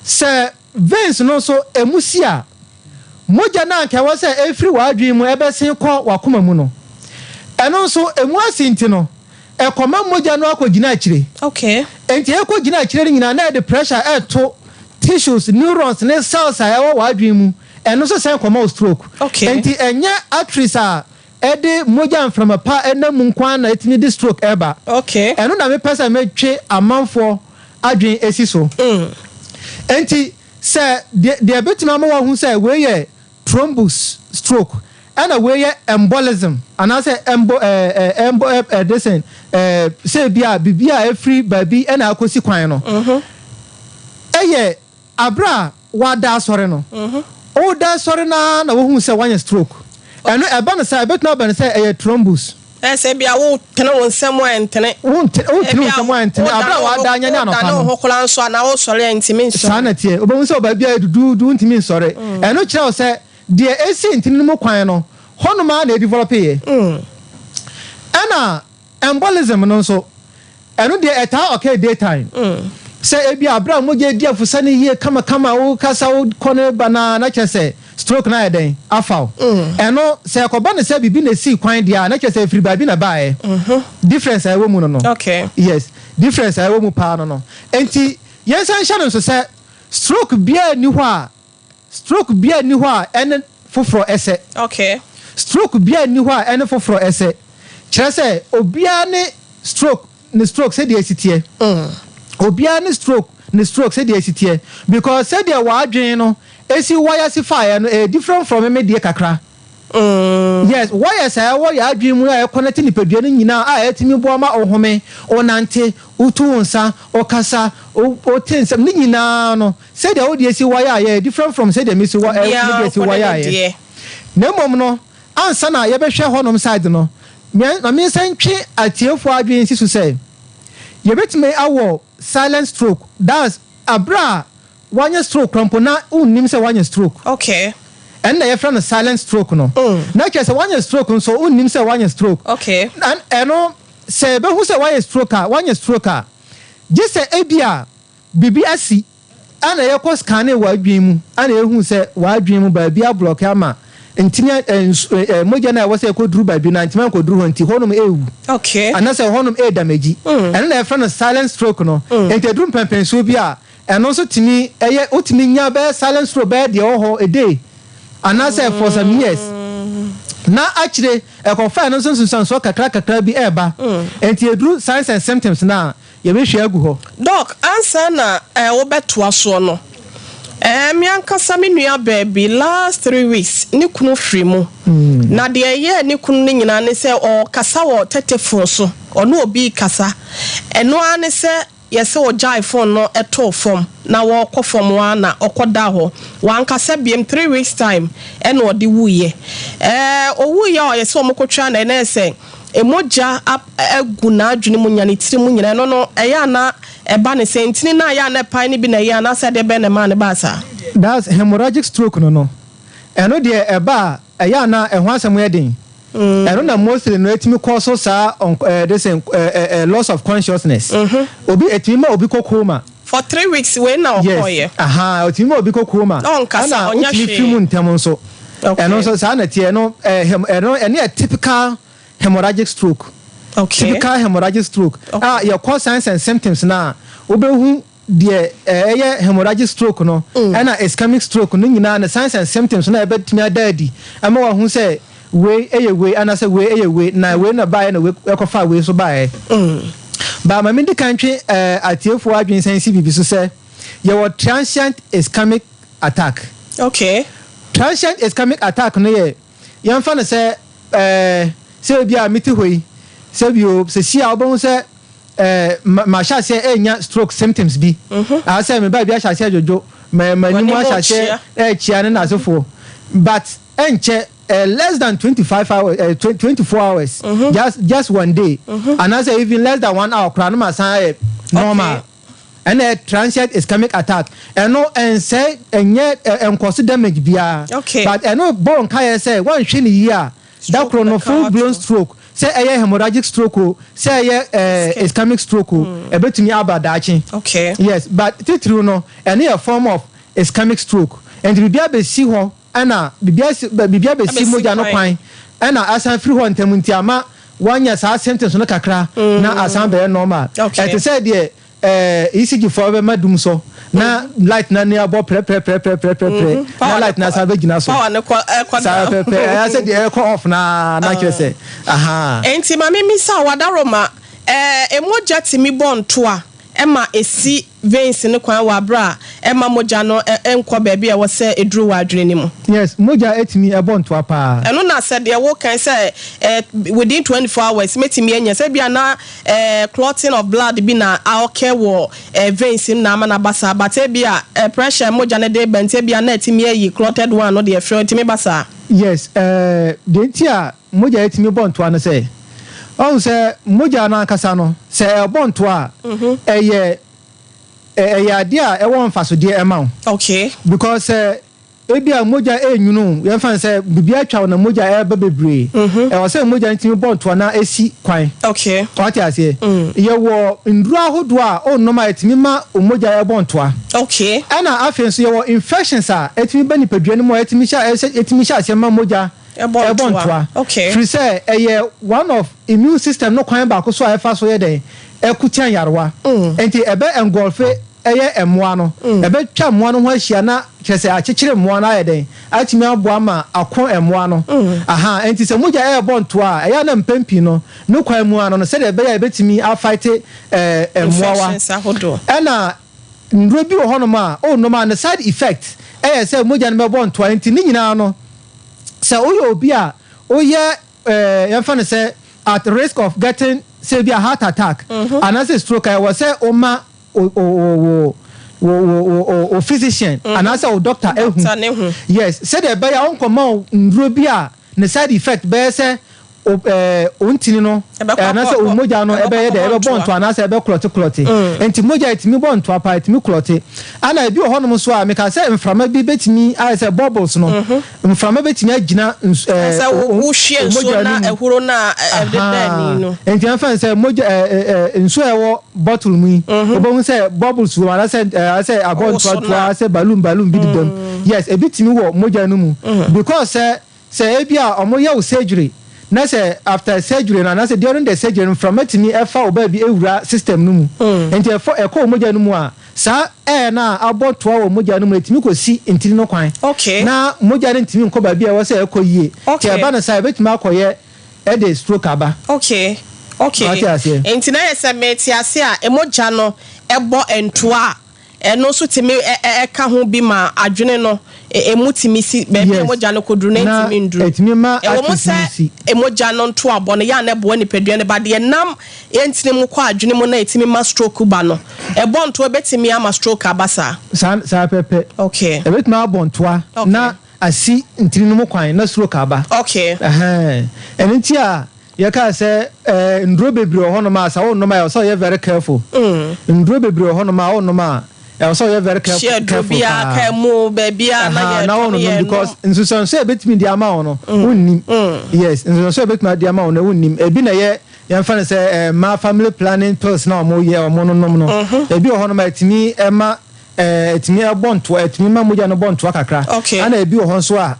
sɛ veins no nso emu si a, mogya no anka ɛwɔ sɛ ɛfiri w'adwene mu ɛbɛsen kɔ w'akoma mu no, ɛno nso emu asi nti no, ɛkɔma mogya no akɔgyina akyire. Nti ɛkɔgyina akyire no nyinaa na ɛde pressure ɛto tissues, neurons ne cells a ɛwɔ w'adwene mu, ɛno nso sɛn kɔma wo stroke. Nti ɛnyɛ arteries a ɛde mogya mframa pa ɛnam mu nko na ɛtumi de stroke ɛba. Ɛno na mepɛ sɛ metwe amanfoɔ adwene esi so. Nti sɛ deɛ ɛbɛtumi ama wahu sɛ wei yɛ thrombus stroke ɛna wei yɛ embolism anaasɛ embo ɛɛ embo ɛɛ desen sɛ ebi a biribi a efiri baabi ɛna akɔsi kwan no, ɛyɛ abere a wada asɔre no, ɔda asɔre naa na wohu sɛ wanya stroke. Ɛno ɛba no sɛ ɛbɛtumi aba no sɛ ɛyɛ thrombus. Ɛsɛ bi a wotene wo nsɛm a ɛntene. Wotene wo nsɛm a ɛntene abere a wada anya ne anɔpa no. Wodane wo ho koraa nso anaa wosɔre a ntumi nsɔre. Saa na teɛ, wobɛhu sɛ ɔbaa bi a duduudu ntumi nsɔre. Ɛno kyerɛ wo sɛ deɛ esi ntini no mu kwan no, hɔnom a na ɛdevelop yɛ. Ɛna embolism no nso, ɛno deɛ ɛtaa occur daytime. Sɛ ebi abere a mogya edi afusa no yie kamakama, wokasa wokɔ ne ba na na kyerɛ sɛ stroke na ayɛ dɛn afa wo. Ɛno sɛ ɛkɔba no sɛ biribi na esi kwan deɛ a, na kyerɛ sɛ efiri baabi na baeɛ. Difference a ɛwɔ mu no. Yes, difference a ɛwɔ mu paa no. Nti yɛnsan hyɛ no nso sɛ stroke biara ni hɔ a ɛne foforɔ ɛsɛ. Stroke biara ni hɔ a ɛne foforɔ ɛsɛ. Kyerɛ sɛ obiara ne stroke ne stroke sɛdeɛ esi teɛ. Obiara ne stroke sɛdeɛ esi teɛ, because sɛdeɛ w'adwene no esi wire si faeɛ no, ɛyɛ different from me deɛ kakra. Yes, wires a ɛwɔ yɛ adwene mu a ɛconnect nipadua no nyinaa a ɛtumi boa ma ɔhome, ɔnante, wotu wo nsa, ɔkasa, ɔte nsɛm ne nyinaa no, sɛdeɛ wode esi wire a yɛ different from sɛdeɛ mesi wɔ ɛ me deɛ si wire a yɛ. Na mmom no, ansa na yɛbɛhwɛ hɔnom side no, ma me nsa ntwe atiefoɔ adwene si so sɛ yɛbɛtumi awɔ silent stroke, that's abere a wanya stroke kora mpo na wonnim sɛ wanya stroke. Ɛno na yɛfrɛ no silent stroke no. Na kyerɛ sɛ wanya stroke nso wonnim sɛ wanya stroke. Ɛno sɛ yɛbɛhu sɛ wayɛ stroke a, wanya stroke a, gye sɛ ebi a biribi asi ɛna yɛkɔ scan w'adwene mu ɛna yɛhu sɛ w'adwene mu baabi ablock ama ntini ɛ mogya no a ɛwɔ sɛ ɛkɔduru baabi no ntumi ankɔduru hɔ, nti hɔnom ɛɛwu anaasɛ hɔnom ɛɛdamage. Ɛno na yɛfrɛ no silent stroke no. Nti ɛduru mpɛmpɛnsuo bi a, ɛno nso tumi ɛyɛ wotumi nya bɛyɛ silent stroke bɛyɛ deɛ ɛwɔ hɔ a day anaasɛ for some years na akyire ɛkɔfa ɛno nso nsunsuansoɔ kakra kakra bi ɛɛba. Nti ɛduru signs and symptoms na yɛbɛhwɛ agu hɔ. Doc, ansa na wobɛtoa soɔ no, Me ankasa me nua baabi last 3 weeks ne kunu firi mu, na deɛ ɛyɛɛ ne kunu no nyinaa ne sɛ ɔkasa wɔ tɛtɛfon so, ɔne obi kasa. Ɛno ara ne sɛ yɛsɛ ɔgyae phone no ɛtoo fam na wɔkɔ fam a na ɔkɔda hɔ, wankasa biem. 3 weeks time ɛna ɔde wuyɛ. Owuyɛ a ɔyɛ sɛ ɔmo kɔtwa na ɛnɛ sɛ emogya agu n'adwene mu nya ne tiri mu nyinaa. Ɛno no ɛyɛ ana ɛba ne sɛ ntini na ɛyɛ ana ɛpae ne bi na ɛyɛ anaasɛ ɛdeɛ bɛn na ɛmaa ne baa saa? That's hemorrhagic stroke no. Ɛno deɛ, ɛba a, ɛyɛ ana ɛho asɛm yɛ den. Ɛno na mostly no etumi kɔ so saa this loss of consciousness. Obi etumi ma obi kɔ coma. For 3 weeks wei na ɔkɔɔyɛ. Yes, aha, otumi ma obi kɔ coma. Ɔnkasa, ɛna ɔnyɛ otumi hwee. fi mu ntɛm nso. Ɛno nso saa na teɛ no. Ɛno ɛne yɛ typical hemorrhagic stroke. Typical hemorrhagic stroke a yɛkɔ signs and symptoms na wobɛhu deɛ ɛyɛ hemorrhagic stroke no ɛna ischemic stroke no nyinaa ne signs and symptoms na ɛbɛtumi ada adi ɛma wahu sɛ wei ɛyɛ wei anaasɛ wei ɛyɛ wei, na wei na baeɛ na wei ɛkɔfa wei so baeɛ. Ba ma mi di kan twe atiefoɔ adwene sɛn si biribi so sɛ yɛwɔ transient ischemic attack. Transient ischemic attack no yɛ, yɛmfa no sɛ sɛ ebi a mete hɔ yi, sɛ bi o sɛ si a wobɛhu sɛ ma hyɛ aseɛ ɛnya stroke symptoms bi asɛ me ba bi ahyɛ aseɛ dwodwo, ma ma anim W'anim ahyɛ aseɛ ɛɛkyia ne n'asefoɔ, but ɛnkyɛ, less than 25 hours, 24 hours, just one day anaasɛ even less than one hour koraa no ma san ayɛ normal. Ɛna yɛ transient ischemic attack. Ɛno ɛnsɛ ɛnyɛ ɛnkɔso damage biara. But ɛno bɔ nkaeɛ sɛ wɔnhwɛ ne yie a, da koro no bɛka full blown ato. stroke, sɛ ɛyɛ hemorrhagic stroke o, sɛ ɛyɛ ischemic stroke o, ɛbɛtumi aba daakye. Yes, but titiriw no ɛno yɛ form of ischemic stroke, nti biribi abɛsi hɔ ɛna biribi asi biribi abɛsi Abɛsi mogya no kwan. kwan ɛna asan firi hɔ ntɛm, nti ama wanya saa symptoms no kakra na asan bɛyɛ normal. Ɛte sɛ deɛ ECG foɔ bɛma dum so na light na ne abɔ prɛprɛprɛprɛprɛprɛ na light na asan bɛgyina so. Power ne kɔ ɛkɔ Saa down. pɛpɛ, ɛyɛ sɛ deɛ ɛkɔ off na kyerɛ sɛ aha. Nti maame mi sa wadaroma, emogya tumi bɔ ntoa ɛma esi veins ne kwan wɔ abere a ɛma mogya no ɛnkɔ baabi a ɛwɔ sɛ eduru wɔ adwene ne mu? Yes, mogya etumi ɛbɔ ntoa paa. Ɛno na sɛ deɛ wokan sɛ within 24 hours mɛtumi anya sɛ bia na clotting of blood bi na aɔkɛ wɔ veins mu na ama na ba saa, but ebi a pressure mogya no de ba nti ebia na ɛtumi ayi clotted one no deɛ fɛ ɛtumi ba saa. Yes, deɛ nti a mogya etumi bɔ ntoa no sɛ ɔhun sɛ mogya no ankasa no, sɛ ɛbɔ ntoa a, ɛyɛ adeɛ a ɛwɔ mfasodeɛ ɛma wo. Because sɛ ebi a mogya enwunu, yɛmfa no sɛ biribi atwa wo na mogya ɛreba bebree, ɛwɔ sɛ mogya no tumi bɔ ntoa na esi kwan. Wate aseɛ? Yɛwɔ nduro ahodoɔ a ɔnnom a ɛtumi ma mogya ɛbɔ ntoa. Ɛna afei nso yɛwɔ infections a ɛtumi ba nipadua no mu a ɛtumi hyɛ aseɛ ma mogya ɛbɔ ɛbɔ ntoa. Ntoa. Firi sɛ ɛyɛ one of immune system no kwan baako so a ɛfa so yɛ dɛn ɛko tia nyarewa. Nti ɛbɛ engulf ɛyɛ mmoa no, ɛbɛtwa mmoa no ho ahyia na kyerɛ sɛ akyekyere mmoa no ayɛ dɛn atumi aboa ma ako mmoa no aha. Nti sɛ mogya ɛrebɔ ntoa a, ɛyɛ a na mpɛn pii no ne kwan mu ano no sɛdeɛ ɛbɛyɛ a ɛbɛtumi afight mmoawa. Infections ahodoɔ. Ɛna nnuro bi wɔ hɔnom a ɔnnom a ne side effect ɛyɛ sɛ mogya no bɛbɔ ntoa. Nti ne nyinaa no, sɛ woyɛ obi a woyɛ yɛmfa no sɛ at risk of getting sɛ bi a heart attack anaasɛ stroke a, ɛwɔ sɛ woma o o o o o o o physician anaasɛ o doctor ehu. Doctor ne hu. Yes, sɛdeɛ ɛbɛyɛ a ɔnkɔma wo nnuro bi a ne side effect bɛyɛ sɛ o o ntini no ɛbɛkɔ anaasɛ o mogya no ɛbɛkɔ ɛbɛyɛ dɛ akɔbɔ ɛbɛbɔ ntoa. ntoa anaasɛ ɛbɛ clot clot. Nti mogya etumi bɔ ntoa paa, etumi clot. Ana ebi wɔ hɔnom nso a meka sɛ mframa bi bɛtumi ayɛ sɛ bubbles no, mframa bɛtumi agyina nsu sɛ wohwie o nsuo mogya na no mu. ɛhuro na ɛdeda ani no. Nti ɛmfa n sɛ mogya nsuo a ɛwɔ bottle mu yi, wobɛhu sɛ bubbles wɔ mu anaasɛ anaasɛ abɔ Ɔwɔ so ntoatoa na- sɛ balloon balloon bi deda mu. Yes, ebi tumi wɔ mogya no mu because sɛ ebi a ɔmo yɛ wo surgery na sɛ after surgery no anaasɛ during the surgery no, mframa tumi ɛfa wo baabi ewura system no mu, nti ɛfɔ ɛkɔ wo mogya no mu a, saa air no a abɔ toa wɔ mogya no mu no etumi kɔ si ntini no kwan na mogya no ntumi nkɔ baabi a ɛwɔ sɛ ɛkɔ yie. Nti ɛba no saa, ebetumi akɔyɛ ɛde stroke aba. okay Wate aseɛ? Nti na yɛ sɛ mete ase a, emogya no ɛbɔ ntoa a Ɛno nso tumi ɛka ho bi ma adwene no emu tumi si baabi a mogya no kɔduru na ɛntumi nduru. Ɛtumi ma Ɛwɔ mu arteries no sɛ si. Mogya no ntoabɔ no yɛ a na ɛboa nipadua no, but deɛ ɛnam ntini mu kɔ adwene mu na ɛtumi ma stroke ba no, ɛbɔ ntoa ɛbɛtumi ama stroke aba saa? Saa saa pɛpɛ. Ɛbɛtumi abɔ ntoa na asi ntini no mu kwan na stroke aba. Ɛhɛn. Ɛno nti a yɛkaa sɛ ɛɛ nnuro bebree wɔ hɔnom a sɛ wonom a ɛwɔ sɛ woyɛ very careful. Nnuro bebree wɔ hɔnom a wonom a ɛwɔ sɛ woyɛ very careful Hyɛ aduro careful biara paa. kaa mu baabiara na Ɛhaa, na yɛtɔ no wononom yɛnom. because nsusuanso a ɛbɛtumi de ama wo no wonnim. Yes, nsusuanso a ɛbɛtumi de ama wo no wonnim. Ebi na ɛyɛ yɛmfa no sɛ ɛɛ mmaa family planning pills na wɔyɛ wɔn nonom no. Ebi wɔ hɔnom a ɛtumi ɛma ɛɛ ɛtumi ɛbɔ ntoa, ɛtumi ma mogya no bɔ ntoa kakra. Ɛna ebi wɔ hɔ nso a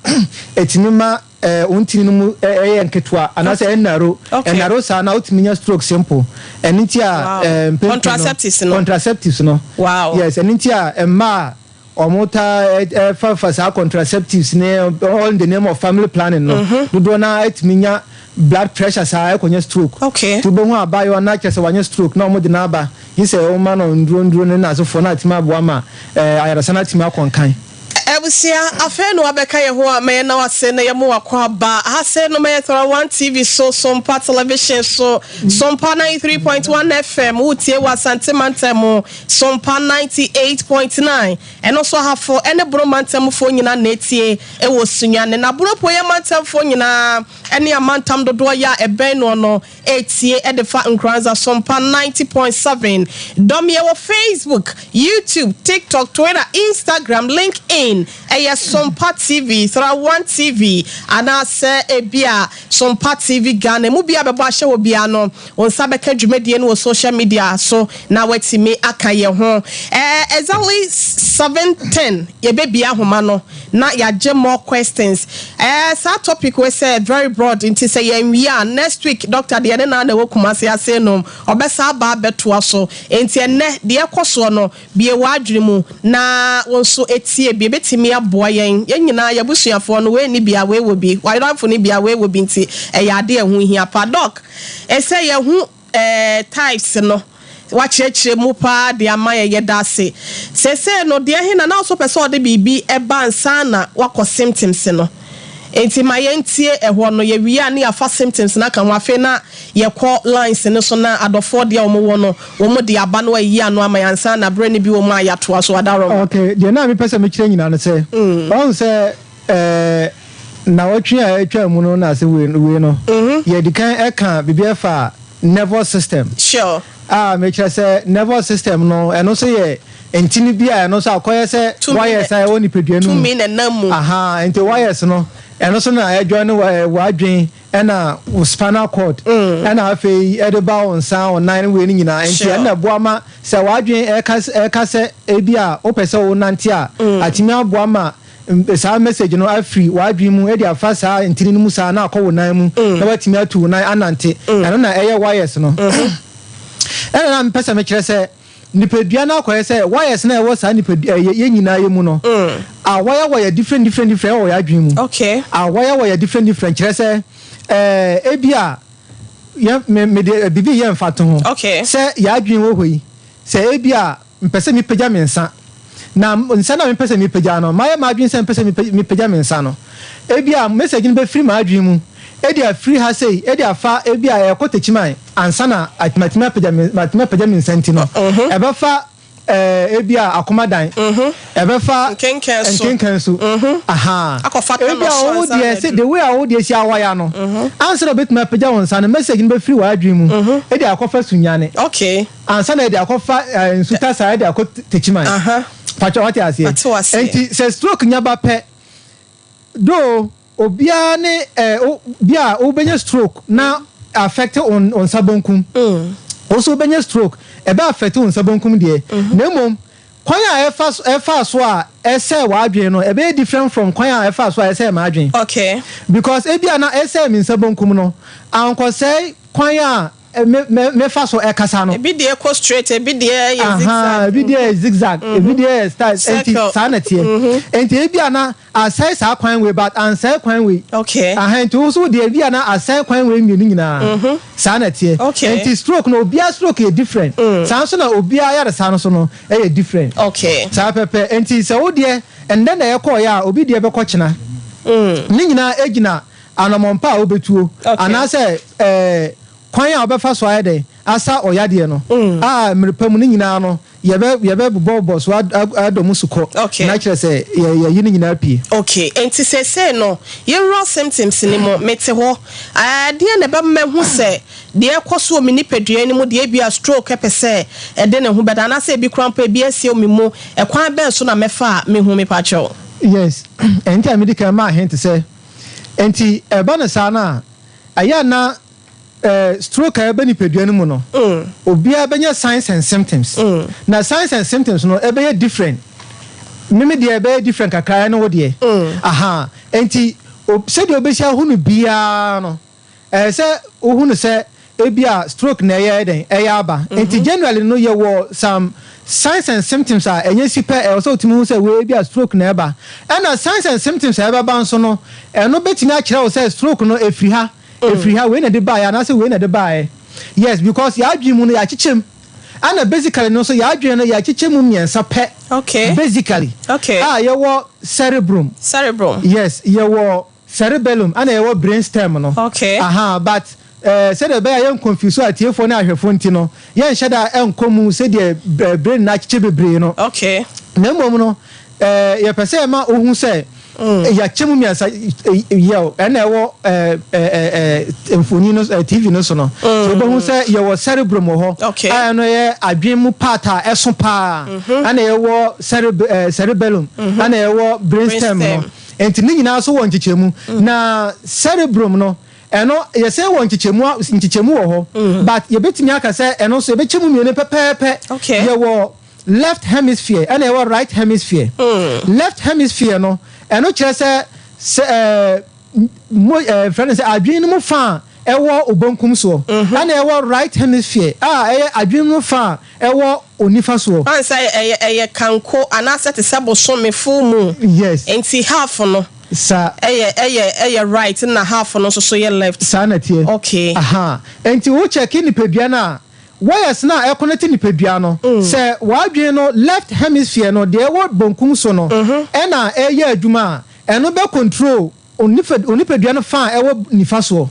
ɛtumi ma wo ntini no mu ɛyɛ nketewa anaasɛ ɛnaro. Ɛnaro saa na wotumi nya stroke simple. Ɛno nti a mpɛn pii no Contraceptives no. Contraceptives no. Yes, ɛno nti a mmaa a wɔn taa ɛfafa saa contraceptives ne all in the name of family planning no, dodoɔ naa ɛtumi nya blood pressure saa ɛkɔnya stroke. Nti wobɛhu abaayewa na kyerɛ sɛ wanya stroke na wɔn de no aba, gye sɛ wɔma no nduro nduro ne n'asefoɔ na atumi aboa ma ayaresa no atumi akɔ nkan. Abusua, afei na wabɛka yɛn ho a, ma yɛnna wo ase na yɛma wo akwaaba. Ha sei no, mɛyɛ Thora One TV so, Sompa Television so, Sompa 93.1 FM, woretie wɔ Asante mantam mu, Sompa 98.9, ɛno nso Ahafo ne Bono mantamfoɔ nyinaa na ɛtie wɔ Sunyani. Na Bono Apueeɛ mantamfoɔ nyinaa ne amantam dodoɔ yɛ a ɛbɛn noɔ no retie de fa Nkoranza Sompa 90.7. Dɔm yɛ wɔ Facebook, YouTube, TikTok, Twitter, Instagram, LinkedIn. Ɛyɛ Sompa TV, Thra One TV, anaasɛ ebia Sompa TV Ghana. Emu biara bɛbɔ ahyɛ wɔ biara no, wo nsa bɛka dwumadie no wɔ social media so na woatumi aka yɛn ho. Ɛɛ exactly 7:10 yɛbɛbie ahoma no na yɛagye more questions. Ɛɛ saa topic wei sɛ very broad nti sɛ yɛnwie a, next week doctor deɛ ne naa na ɛwɔ Kumasi ase nom ɔbɛsa aba abɛtoa so. Nti ɛnnɛ deɛ ɛkɔ soɔ no, bue w'adwene mu na wo nso tie bi, ɛbɛtumi aboa yɛn. Yɛn nyinaa yɛn abusuafoɔ no, wei nni bi a wei wɔ bi, w'adamfo no bi a wei wɔ bi, nti ɛyɛ adeɛ a ɛho hia paa. Doc, ɛsɛ yɛhu ɛɛ types no, wakyerɛkyerɛ mu paa de ama yɛn, yɛda ase. Seesei no deɛ he na na wo nso wopɛ sɛ ɔde biribi ba ansa na woakɔ symptoms no? Nti ma yɛntie ɛhɔ no, yɛwie a ne yɛafa symptoms no aka ho, afei na yɛkɔ lines no so na adɔfoɔ deɛ wɔn wɔ no wɔn de aba na wɔayi ano ama yɛn ansa na berɛ no bi wɔ mu a yɛatoa so. Adaworoma. Ok, deɛ na mepɛ sɛ mekyerɛ nyinaa ne sɛ, wahu sɛ ɛɛ nnawɔtwe a atwa mu no na sɛ wei wei no, yɛdi kan ɛka biribi ɛfa nervous system. A mekyerɛ sɛ nervous system no, ɛno nso yɛ ntini bi a ɛno nso akɔyɛ sɛ Tumi wires na a ɛwɔ nipadua no mu. Tumi na ɛnam mu. Aha, nti wires no, ɛno nso na ɛjoin w'adwen ɛna wo spinal cord ɛna afei ɛde ba wo nsa, wo nan wei no nyinaa. Nti ɛno na ɛboa ma sɛ w'adwen ɛka ɛka sɛ ebi a wopɛ sɛ wonante a, atumi aboa ma saa message no afiri w'adwen mu ɛde afa saa ntini no mu saa na akɔ wo nan mu na watumi atu wo nan anante. Ɛno na ɛyɛ wires no. Ɛna na mepɛ sɛ mekyerɛ sɛ nipadua no akɔyɛ sɛ wires na ɛwɔ saa nipadua ɛyɛ yɛn nyinaa yɛ mu no, awaya wire different different different ɛwɔ yɛn adwene mu. Awaya wire different different kyerɛ sɛ ebi a yɛn me me de bibi yɛ mfato ho sɛ yɛn adwene wɔ hɔ yi, sɛ ebi a mpɛ sɛ mepagya me nsa, na nsa no a mepɛ sɛ mepagya no, mayɛ m'adwene sɛ mpɛ sɛ mepagya me nsa no, ebi a message no bɛfiri m'adwene mu ɛde afiri ha sei ɛde afa ebi a ɛkɔ Techiman ansa na matumi apagya me matumi apagya me nsa, nti no ɛbɛfa ebi a Akomadan, ɛbɛfa Nkenken so. Nkenken so aha. Akɔfa ebi Tano a so wo ansa na deɛ sɛ aduru. the way a wo deɛ si awaya no, ansa na obetumi apagya wo nsa no, message no bɛfiri w'adwene mu ɛde akɔfa Sunyani ansa na ɛde akɔfa Nsuta saa ɛde akɔ Techiman. Patwa, wate aseɛ? Mate waseɛ. Nti sɛ stroke nya ba pɛ do, obiara ne bi a wobɛnya stroke na affect wo nsa bonkum, wo nso wobɛnya stroke ɛbɛ affect wo nsa bonkum deɛ, na mmom kwan a ɛfa so ɛfa so a ɛsɛ w'adwene no ɛbɛyɛ different from kwan a ɛfa so a ɛsɛ m'adwene. Because ebi a na ɛsɛ me nsa bonkum no ankɔsɛe kwan a me mefa so ɛkasa no. Ebi deɛ kɔ straight, ebi deɛ yɛ zigzag. Ebi deɛ yɛ zigzag, ebi deɛ yɛ style. Nti saa na teɛ. Nti ebi a na asɛe saa kwan wei, but ansɛe kwan wei. Nti wo so deɛ, ebi a na asɛe kwan wei mmienu nyinaa. Saa na teɛ. Nti stroke no, obiara stroke yɛ different. Saa nso na obiara yaresa no so no ɛyɛ different. Saa pɛpɛ. Nti sɛ wo deɛ ɛndɛ na ɛkɔɔ yɛ a, obi deɛ bɛkɔ kyena. Ne nyinaa egyina anamɔmpa a wobɛtuo anaasɛ kwan a wobɛfa so ayɛ dɛn asa ɔyadeɛ no a mmerɛ mu no nyinaa no yɛbɛ bobɔbɔ so adɔ mu sukɔ na kyerɛ sɛ yɛyi no nyinaa pie. Okay, nti seesei no yɛwura symptoms ni mu. Mete hɔ, ɛdeɛ na ɛbɛma mahu sɛ deɛ ɛkɔ so wɔ me nipadua no mu deɛ, ebi a stroke ɛpɛ sɛ ɛde ne ho bɛda, anaasɛ ebi kora mpo ebi asie wɔ me mu, ɛkwan bɛn so na mɛfa a mehu, mepakyɛw? Yes, ɛnti a medi kan maa hint sɛ nti ɛba no saa no a, ɛyɛ na stroke a ɛbɛ nipadua no mu no, obiara bɛnya signs and symptoms, na signs and symptoms no ɛbɛyɛ different. Mimi deɛ ɛbɛyɛ different kakra ɛne wo deɛ. Aha, nti sɛdeɛ obɛsi ahu no biara no, ɛyɛ sɛ wohu no sɛ ebi a stroke na ɛyɛ dɛn ɛyɛ aba. Nti generally no, yɛwɔ some signs and symptoms a ɛnyɛ si pɛ, ɛwɔ sɛ wotumi hu sɛ wei ebi a stroke na ɛba. Ɛna signs and symptoms a ɛbɛba nso no, ɛno bɛtumi akyerɛ wo sɛ stroke no efiri ha, efiri ha, wei na ɛde baeɛ anaasɛ wei na ɛde baeɛ. Yes, because yɛadwene mu no yɛakyekyɛ mu, ɛna basically no nso yɛadwene no yɛakyekyɛ mu mmiɛnsa pɛ. Basically a yɛwɔ cerebrum. Cerebrum. Yes, yɛwɔ cerebellum, ɛna yɛwɔ brainstem no. Aha, but sɛdeɛ ɛbɛyɛ a yɛn confuse atiefoɔ ne ahwɛfoɔ nti no, yɛnhyɛ da ɛnkɔ mu sɛdeɛ brain no akyekyɛ bebree no. Na mmom no, yɛpɛ sɛ ɛma ohu sɛ yɛakyɛ mu mmiɛnsa yɛ. Ɛna ɛwɔ mfoni no, TV no so no, so wobɛhu sɛ yɛwɔ cerebrum wɔ hɔ a ɛno yɛ adwene mu part a ɛso paa, ɛna yɛwɔ cerebellum, ɛna yɛwɔ brainstem no. Nti ne nyinaa so wɔ nkyekyɛmu. Na cerebrum no, ɛno yɛsɛ wɔ nkyekyɛmu wɔ hɔ, but yɛbɛtumi aka sɛ ɛno nso yɛbɛkyɛ mu mmienu pɛpɛɛpɛ. Yɛwɔ left hemisphere ɛna yɛwɔ right hemisphere. Left hemisphere no, ɛno kyerɛ sɛ mo fɛn no sɛ adwene no mu fa a ɛwɔ obonkum soɔ, ɛna ɛwɔ right hemisphere a ɛyɛ adwene mu fa a ɛwɔ onifa soɔ. Ansa ɛyɛ kanko anaasɛ te sɛ bosome full moon. Yes. Nti half no Sa. ɛyɛ right na half no nso so yɛ left. Saa na teɛ. Aha, nti wo check nipadua no a, wires no a ɛconnect nipadua no, sɛ w'adwene no left hemisphere no deɛ ɛwɔ bonkum so no ɛna ɛyɛ adwuma a, ɛno bɛ control onipadua no fa a ɛwɔ nifa soɔ.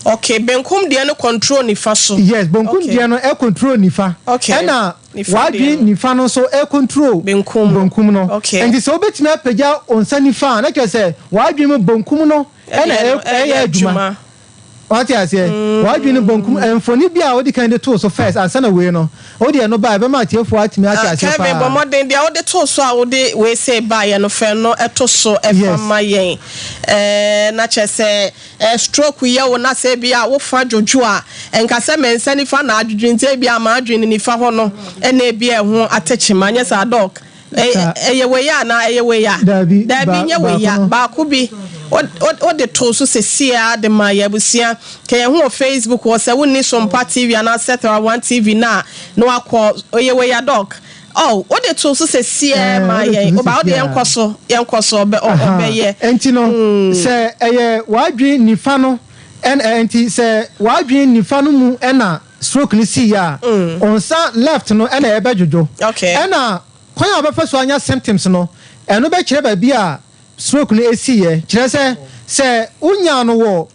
Okay, benkum deɛ no control nifa so. Yes, bonkum deɛ no ɛ control nifa. Ɛna w'adwene nifa no nso ɛ control benkum no. Bonkum no. Nti sɛ wobɛtumi apagya nsa nifa a, na kyerɛ sɛ w'adwene mu bonkum no ɛna ɛyɛ adwuma. Wate aseɛ? W'adwene bonkum. Mfoni bi a wodi kan de too so first ansa na wei no, wode ɛno ba a, ɛbɛma atiefoɔ atumi ate aseɛ paa. Kevin, bɔ mmɔden deɛ wode too so a wode wei sei baeɛ no, fɛn no ɛto so ɛfa ma yɛn. Na kyerɛ sɛ stroke yɛ wo na sɛ ebi a wofa dwodwo a, nka sɛ me nsa nifa na adwodwo, nti ebi a maa adwene nifa hɔ no ɛna ebi a ɛho atekyema nyɛ saa, doc? Ɛyɛ wei a anaa ɛyɛ wei a? Daabi. Daabi, nyɛ wei a. Baako bi wode too so sesia de ma yɛ abusua ka yɛn ho wɔ Facebook wɔ sɛ wonni Sompa TV anaasɛ Thera One TV na na wakɔ. Ɛyɛ wei a, doc? Oh, wode too so sesia ma yɛn. Oba wode yɛnkɔ so, yɛnkɔ so, ɔbɛ ɔbɛyɛ. Nti no, sɛ ɛyɛ w'adwene nifa no ɛn nti sɛ w'adwene nifa no mu ɛna stroke no sii a, nsa left no ɛna ɛbɛdwodwo. Ɛna kwan a wɔbɛfa so anya symptoms no, ɛno bɛkyerɛ baabi a stroke no esiiɛ. Kyerɛ sɛ wonya no wɔ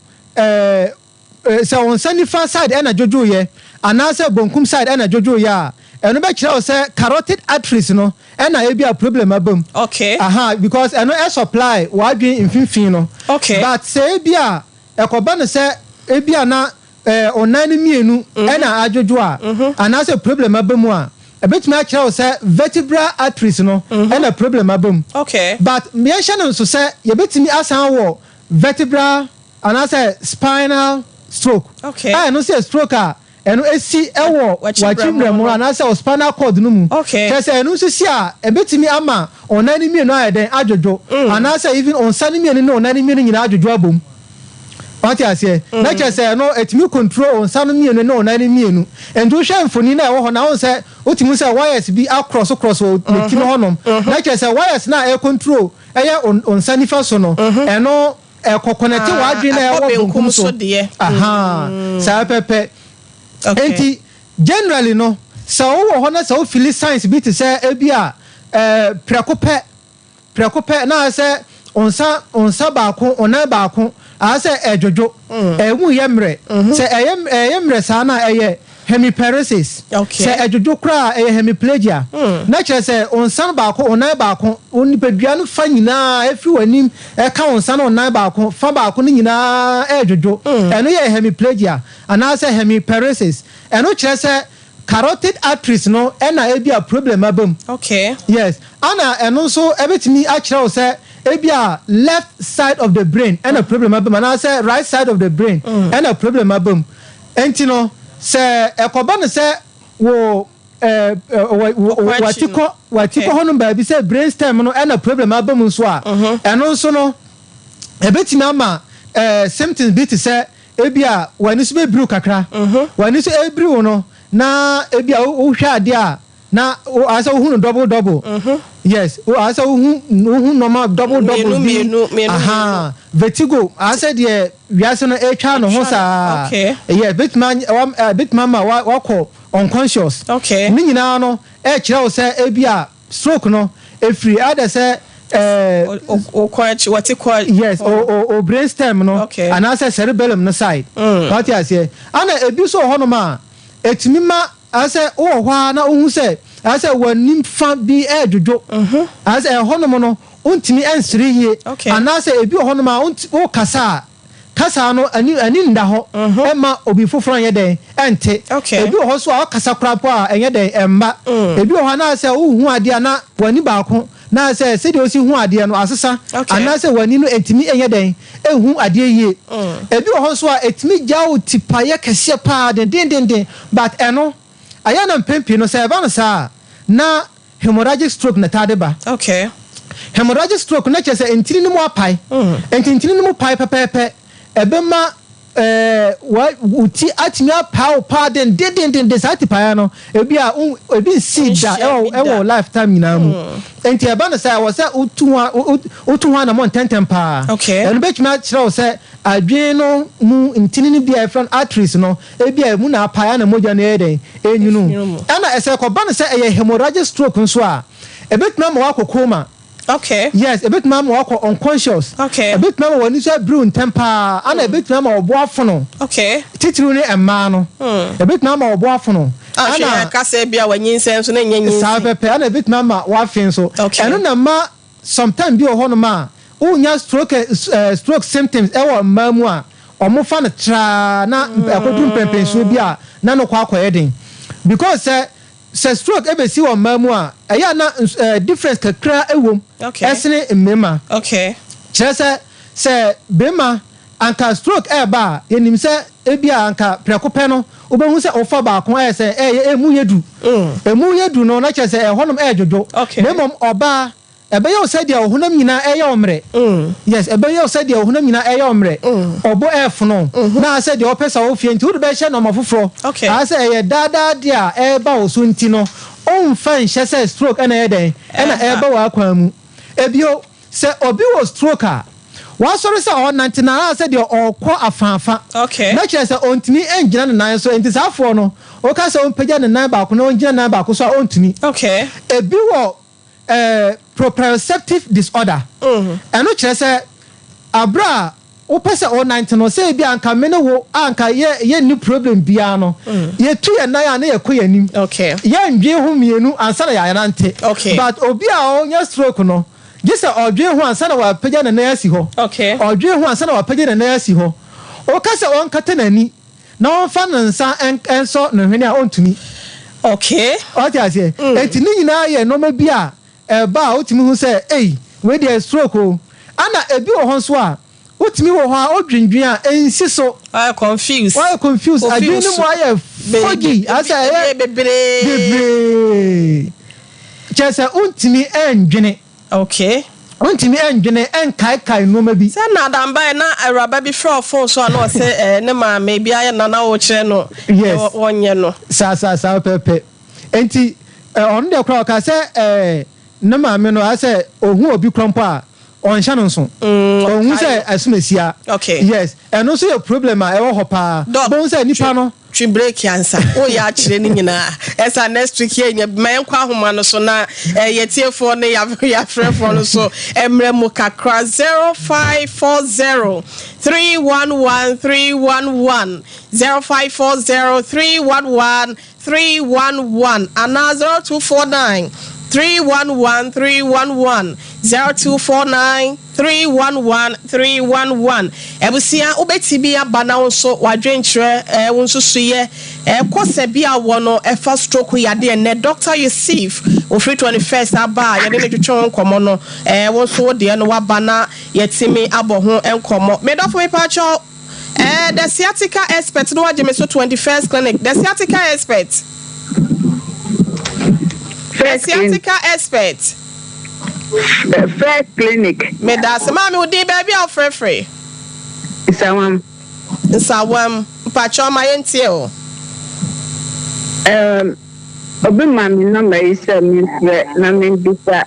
sɛ wo nsa nifa side ɛna dwodwoeɛ anaasɛ bonkum side ɛna dwodwoeɛ a, ɛno bɛkyerɛ wo sɛ carotid arteries no ɛna ebi a problem aba mu. Aha, because ɛno ɛ supply w'adwene mfimfini no. But sɛ ebi a ɛkɔba no sɛ ebi a na ɔnan no mmienu ɛna adwodwo a, anaasɛ problem aba mu a, ɛbɛtumi akyerɛ wo sɛ vertebral arteries no ɛna problem aba mu. But yɛnhyɛ no nso sɛ yɛbɛtumi asan wɔ vertebral anaasɛ spinal stroke a ɛno nso yɛ stroke a ɛno esi ɛwɔ wakyi mmerɛmu anaasɛ wɔ spinal cord no mu. Kyerɛ sɛ ɛno nso si a, ɛbɛtumi ama ɔnan no mmienu ayɛ dɛn adwodwo, anaasɛ even ɔnsa no mmienu ne ɔnan no mmienu nyinaa adwodwo abom. Wate aseɛ? Na kyerɛ sɛ ɛno ɛtumi control wo nsa no mmienu ne wo nan no mmienu. Nti wohwɛ mfoni no a ɛwɔ hɔ no a, wohu sɛ wotumi hu sɛ wires bi akrɔso krɔso wɔ ne ti no hɔnom. Na kyerɛ sɛ wires no a ɛcontrol ɛyɛ wo nsa nifa so no, ɛno ɛkɔ connect w'adwene no a Ɛkɔ ɛwɔ benkum benkum so so. deɛ. Ahaa, saa pɛpɛ. Okay. Nti generally no, sɛ wowɔ hɔ na sɛ wo feel signs bi te sɛ ebi a ɛɛ prɛko pɛ prɛko pɛ na ayɛ sɛ wo nsa wo nsa baako, wo nan baako ayɛ sɛ ɛdwodwo, ɛmu yɛ mmerɛ. Sɛ ɛyɛ ɛyɛ mmerɛ saa no a, ɛyɛ hemiparesis. Okay. Sɛ ɛdwodwo koraa a, ɛyɛ hemiplegia. Na kyerɛ sɛ wo nsa no baako, wo nan baako, wo nipadua no fa nyinaa ɛfiri w'anim ɛka wo nsa ne wo nan baako, fa baako no nyinaa ɛredwodwo. Ɛno yɛ hemiplegia anaasɛ hemiparesis. Ɛno kyerɛ sɛ carotid arteries no ɛna ebi a problem aba mu. Okay. Yes. Ana ɛno nso ɛbɛtumi akyerɛ wo sɛ ebi a left side of the brain ɛna problem aba mu anaasɛ right side of the brain ɛna problem aba mu. Nti no sɛ ɛkɔba no sɛ wo ɛɛ wɔ wɔ Ɔkɔ akyi wati no. kɔ wati kɔ Okay. hɔnom baabi sɛ brain stem no ɛna problem aba mu nso a, ɛno nso no ɛbɛtumi ama symptoms bi te sɛ ebi a w'ani so bɛbiriw kakra. W'ani so ebiriw no na ebi a wohwɛ adeɛ a na ayɛ sɛ wohu no double double. Yes, ayɛ sɛ wohu nneɛma double double Mmienu, bi. mmienu, mmienu. Aha, vertigo ayɛ sɛ deɛ wiase no etwa ne ho Etwa no, saa. okay. Yes, bɛtumi ama wakɔ unconscious. Okay. Ne nyinaa no ɛkyerɛ wo sɛ ebi a stroke no efiri ɛdɛ sɛ Okɔ akyi, wɔte kɔ. Yes, o brain stem no anaasɛ cerebellum no side. Wate aseɛ? Ana ebi nso wɔ hɔnom a etumi ma asɛ wowɔ hɔ a na wohu sɛ asɛ w'anim fa bi ɛɛdwodwo, asɛ ɛhɔnom no wontumi ɛnsere yie, anaasɛ ebi wɔ hɔnom a wokasa a, kasa no ani nda hɔ, ɛma obi foforɔ nyɛ dɛn ɛnte. Ebi wɔ hɔ so a ɔkasa koraa po a ɛnyɛ dɛn ɛmma. Ebi wɔ hɔ anaasɛ wohu adeɛ a na w'ani baako na sɛ sɛdeɛ osi hu adeɛ no asesa, anaasɛ w'ani no ntumi nyɛ dɛn ehu adeɛ yie. Ebi wɔ hɔ nso a etumi gya wo tipaeɛ kɛseɛ paa dendendenden, but ɛno ɛyɛ na mpɛn pii no sɛ ɛba no saa na hemorrhagic stroke na ɛtaa de ba. Hemorrhagic stroke na kyerɛ sɛ ntini no mu apae. Nti ntini no mu pae pɛpɛɛpɛ, ɛbɛma wa wo ti atumi apae wo paa dendendenden. Saa tipaeɛ no ebi a ebi nsi da Nhyia ɛwɔ bi da. ɛwɔ lifetime nyinaa mu. Nti ɛba no sɛ ɛwɔ sɛ wotu ho anamɔ ntɛntɛm paa. Ɛno bɛtumi akyerɛ wo sɛ adwene no mu ntini no bi a yɛfrɛ no arteries no, ebi a emu na apae ana mogya no ɛyɛ dɛn ɛnwunu. Ɛnwunu mu. Ɛna ɛsɛ kɔba no sɛ ɛyɛ hemorrhagic stroke nso a, ɛbɛtumi ama wakɔ coma. Yes, ɛbɛtumi ama wakɔ unconscious. Ɛbɛtumi ama w'ani so abiriw ntɛm paa, ana ɛbɛtumi ama ɔbo afono. Titiriw ne mmaa no, ɛbɛtumi ama ɔbo afono. Ahwɛ Ana kasa bi a wanyinsɛn nso na nyɛ nyinsɛn. Saa pɛpɛ, ana ɛbɛtumi ama wafe nso. Ɛno na ma sometime bi wɔ hɔnom a wonya stroke symptoms ɛwɔ mmaa mu a, ɔmo fa no traa na ɛkɔduru mpɛmpɛnsuo bi a na no kɔ akɔyɛ den, because sɛ stroke ɛbɛsi wɔ mmaa mu a, ɛyɛ a na difference kakra ɛwɔ mu ɛsene mmarima. Kyerɛ sɛ bɛrima anka stroke ɛɛba a, yɛnim sɛ ebi a anka prɛko pɛ no wobɛhu sɛ ɔfa baako ɛyɛ sɛ ɛyɛ emu yɛ du, emu yɛ du no na kyerɛ sɛ ɛhɔnom ɛɛdwodwo. Na mmom ɔbaa, ɛbɛyɛ wo sɛ deɛ ɔhonam nyinaa ɛyɛ wo mmerɛ. Yes, ɛbɛyɛ wo sɛ deɛ ɔhonam nyinaa ɛyɛ wo mmerɛ, ɔbɔ ɛɛfono na sɛ deɛ ɔpɛ sɛ ɔwɔ nti wode bɛhyɛ nɔɔma foforɔ ayɛ sɛ ɛyɛ daadaa deɛ a ɛreba wo so. Nti no ɔmfa nhyɛ sɛ stroke ɛna ɛyɛ dɛn ɛna ɛreba wɔ akwan mu. Ebio, sɛ obi wɔ stroke a, wasɔre sɛ ɔnante na sɛ deɛ ɔrekɔ afaafa na kyerɛ sɛ ɔntumi ngyina ne nan so. Nti saa afoɔ no, ɔka sɛ ɔmpagya ne nan baako na ɔngyina nan baako so a, ɔntumi. Ebi wɔ proprioceptive disorder. Ɛno kyerɛ sɛ abere a wopɛ sɛ ɔnante no, sɛ ebi anka me ne wo anka yɛ yɛnni problem biara no, yɛtu yɛn nan a na yɛkɔ yɛn anim, yɛndwen ho mmienu ansa na yɛanante. But obi a ɔnya stroke no, gye sɛ ɔdwen ho ansa na wapagya ne nan asi hɔ. Ɔdwen ho ansa na wapagya ne nan asi hɔ. Ɔka sɛ ɔnkata n'ani na ɔmfa ne nsa ɛnsɔ ne hwene a, ɔntumi. Ɔte aseɛ? Eti ne nyinaa yɛ nneɛma bi a ɛba a wotumi hu sɛ ei, wei deɛ stroke o. Ana ebi wɔ hɔ nso a wotumi wɔ hɔ a ɔdwendwen a ɛnsi so. Wayɛ confused. Wayɛ confused, adwene no mu ayɛ foggy, asɛ ɛyɛ bebree. Bebree, kyerɛ sɛ wontumi ɛndwene. Wontumi ndwene nkaekae nnoɔma bi. Sɛ na adambae na awuraba bi frɛ wo phone so a na ɔse eh ne maame bi ayɛ na na wokyerɛ no Yes. wɔnyɛ no. Saa saa saa pɛpɛpɛ. Enti eh ɔno deɛ koraa ɔkaa sɛ eh ne maame no ayɛ sɛ ɔhu obi koraa mpo a ɔnhyɛ no nso. Ɔnhu Ɔkae sɛ no. asomasia. Okay. Yes. Ɛno nso yɛ problem a ɛwɔ hɔ paa. Doc, Wobɛhu sɛ nipa twe no. twe break ansa. Woyɛ akyerɛ ne nyinaa. Ɛsa next week yɛ nya bi. Ma yɛnkɔ ahoma no so na eh, yɛtiefoɔ ne yɛafrɛfoɔ no so mmerɛ mu kakra. 0540 311 311 0540 311 311 anaa 0249 311 311 0249 311 311. Abusua, wobɛtumi aba na wo nso w'adwenkyerɛ, eh, wo nsusuyɛ, eh, kɔ sɛ bi a wɔ no ɛfa stroke yadeɛ nnɛ Dr. Yusuf ofiri 21st aba a yɛne no twetwe ho nkɔmmɔ no, eh, wo nso wo deɛ no waba na yɛtumi abɔ ho nkɔmmɔ. Medɔfo, mepaakyɛw, the sciatica expert no wagye me so 21st Clinic, the sciatica expert. The First clinic. sciatica expert. First clinic. Meda ase. Maame, wo din, baabi a wofrɛfrɛ? Nsawam. Nsawam. Mpakyɛw, ma yɛntie o. Obi ma me number yi sɛ memfrɛ na membisa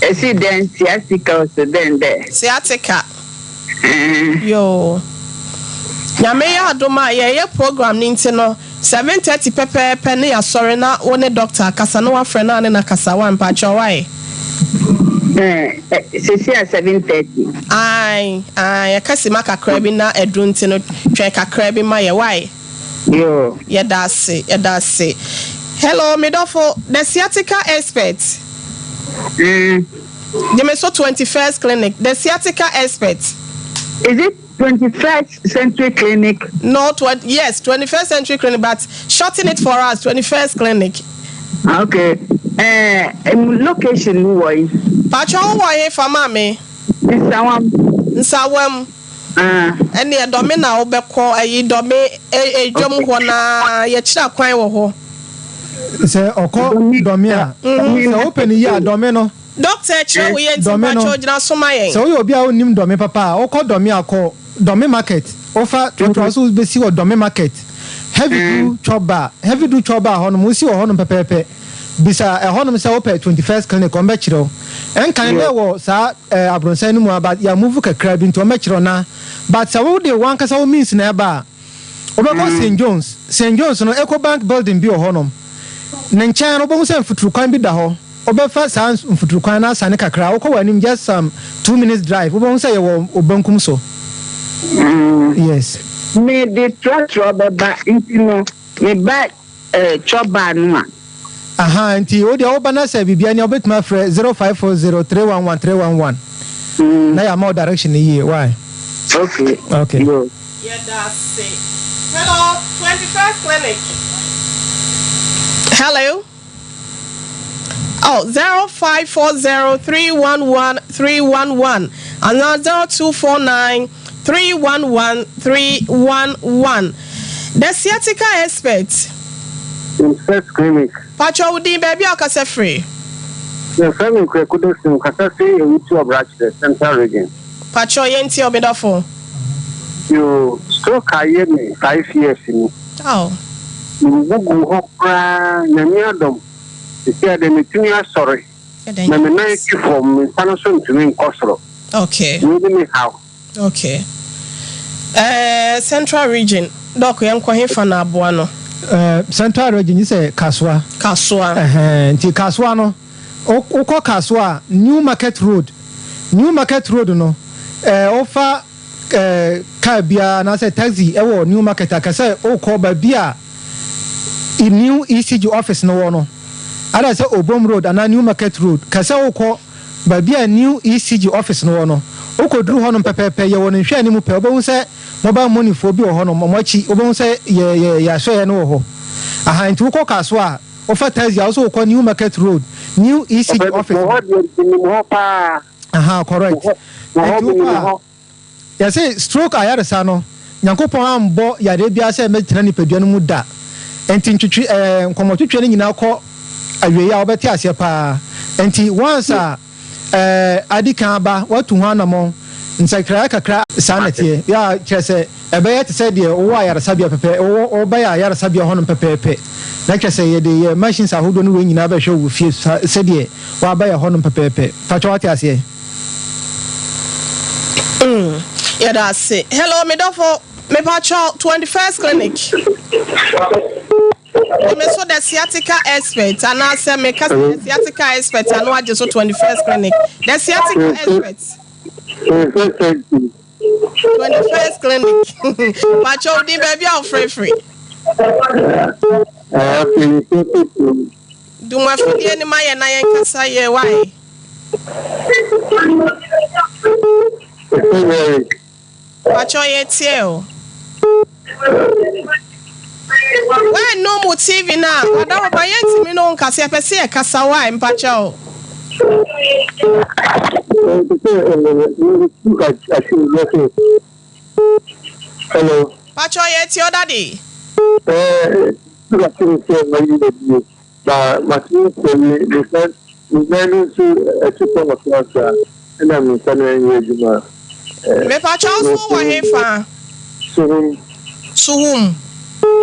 ɛsi dɛn sciatica ɔsɛ dɛn dɛ. Sciatica. Yoo. Nyame yɛ adom a yɛyɛ program no nti no 7:30 pɛpɛɛpɛ ne yɛasɔre na wo ne doctor akasa na wafrɛ no a ne na kasa wa mpakyɛw wae. Sisi a 7:30. Ae, ae, yɛka sima kakra bi na aduru nti no twɛn kakra bi ma yɛ wae. Yoo. Yɛda ase, yɛda ase. Hello, medɔfo, the sciatica expert. Gyeme so 21st Clinic, the sciatica expert. Is it 21st Century Clinic? No, yes, 21st Century Clinic, but shorten it for us, 21st Clinic. Okay. Location ni wɔ yi. Patro, wo wɔ he fa ma me? Nsawam. Nsawam. Ɛne ɛdɔme na wobɛkɔ ayi dɔme edwam hɔ na yɛkyerɛ kwan wɔ hɔ. Sɛ ɔkɔ dɔme a, sɛ wopɛ ne yie a, dɔme no. Doctor, kyerɛ wo yɛ nti Dɔme no. mpakyɛw gyina so ma yɛn. Sɛ woyɛ obi a wonnim dɔme papa a, wokɔ dɔme a, kɔ Dɔme market. Wofa trɔtrɔ so wobɛsi wɔ Dɔme market. Heavy Du chop bar. Heavy Du chop bar hɔnom, wosi wɔ hɔnom pɛpɛɛpɛ. Bisa ɛhɔnom sɛ wopɛ 21st Clinic, wɔbɛkyerɛ wo. Ɛnkan na ɛwɔ saa abronsan no mu a, but yɛamove kakra bi nti wɔbɛkyerɛ wo na. But sɛ wode w'ankasa wo means na ɛba a, wobɛkɔ St. John's. St. John's no, Ecobank building bi wɔ hɔnom. Ne nkyɛn no, wobɛhu sɛ mfuturukwan bi da hɔ. Wobɛfa saa mfuturukwan no asane kakra. Wokɔ w'anim just some 2 minutes drive, wobɛhu sɛ yɛwɔ wo benkum so. Yes. Mede trɔtrɔ bɛba nti no meba chop bar no a. Aha, nti wo deɛ woba na sɛ biribia ni a, wobɛtumi afrɛ 0540 311 311 na yɛama wo direction no yie. Why? Okay. Okay. Yo. Yɛda ase. Hello, 21st Clinic. Hello. Oh, 0540 311 311 and 0249 311 311. The sciatica expert. First Clinic. Patro, wo din, baabi a ɔkasa firi? Yɛfrɛ me Kwaku Dosim, kasa firi Ewutu Ɔbrakyerɛ, Central Region. Patro, yɛntie ɔbɛdɔfo. Yo, stroke ayɛ me 5 years ni. Oh. Mebubu hɔ koraa, Nyame adɔm. Sisi a de metumi asɔre. Na me nan si fam, me nsa no so ntumi nkɔ soro. Wei ne me haw. Okay. Central Region, Doc, yɛnkɔ he fa na aboa no? Central Region yi sɛ Kasoa. Kasoa. Ɛhɛn, nti Kasoa no, wokɔ Kasoa a, New Market Road. New Market Road no, wofa car biara anaasɛ taxi ɛwɔ New Market a, kɛsɛ wokɔ baabi a new ECG office no wɔ no. Ada sɛ Obom Road anaa New Market Road, kɛsɛ wokɔ baabi a new ECG office no wɔ no, wokɔduru hɔnom pɛpɛɛpɛ, yɛwɔ no nhwɛ anim pɛ, wobɛhu sɛ mobile money foɔ bi wɔ hɔnom, ɔmo akyi, wobɛhu sɛ yɛ yɛ yɛasɔeɛ no wɔ hɔ. Aha, nti wokɔ Kasoa a, wofa taxi a, wo sɛ wokɔ New Market Road, new ECG office. Wɔ hɔ deɛ, menim hɔ paa. Aha, correct. Wɔ hɔ Nti wokɔ menim a, hɔ. Yɛse stroke ayaresa no, Nyankopɔn ambɔ yareɛ biara sɛ ɛmɛtena nipadua no mu da. Nti ntwetwe nkɔmmɔtwetwe no nyinaa kɔ. awiei a wobɛte aseɛ paa. Nti once a ɛɛ adi kan aba, woatu ho anamɔn, nsakraeɛ kakra saa na ɛteɛ. Yɛ a kyerɛ sɛ ɛbɛyɛ te sɛ deɛ wowɔ ayaresabea pɛpɛ, wowɔ wobɛyɛ ayaresabea hɔnom pɛpɛɛpɛ. Na kyerɛ sɛ yɛde yɛ machines ahodoɔ no wei nyinaa bɛhwɛ wo wɔ fie sa sɛdeɛ woaba yɛ hɔnom pɛpɛɛpɛ. Pakyɛ woate aseɛ? Mm, yɛda ase. Hello, me dɔfo. Mepakyɛw, 21st Clinic. Me so the sciatica expert anaasɛ meka sɛ the sciatica expert ano agye so 21st Clinic. The sciatica expert. 21st Clinic. Pakyɛw din baabi a wofrɛfrɛ. Dum afidie no ma yɛ na yɛnkasa yɛ wae. Pakyɛw yɛtie o. Woannum wo TV no a, Ɔdawuroma yɛntumi ne wo nkasa, yɛpɛ sɛ yɛkasa wae mpakyɛw. Hello. Pakyɛw yɛtie o daddy. Na matumi sɛ me me nsa me nan no nso ɛto fam kakrakra ɛna me nsa no ɛnyɛ adwuma. Mepakyɛw so wɔ he fa? Suhum. Suhum.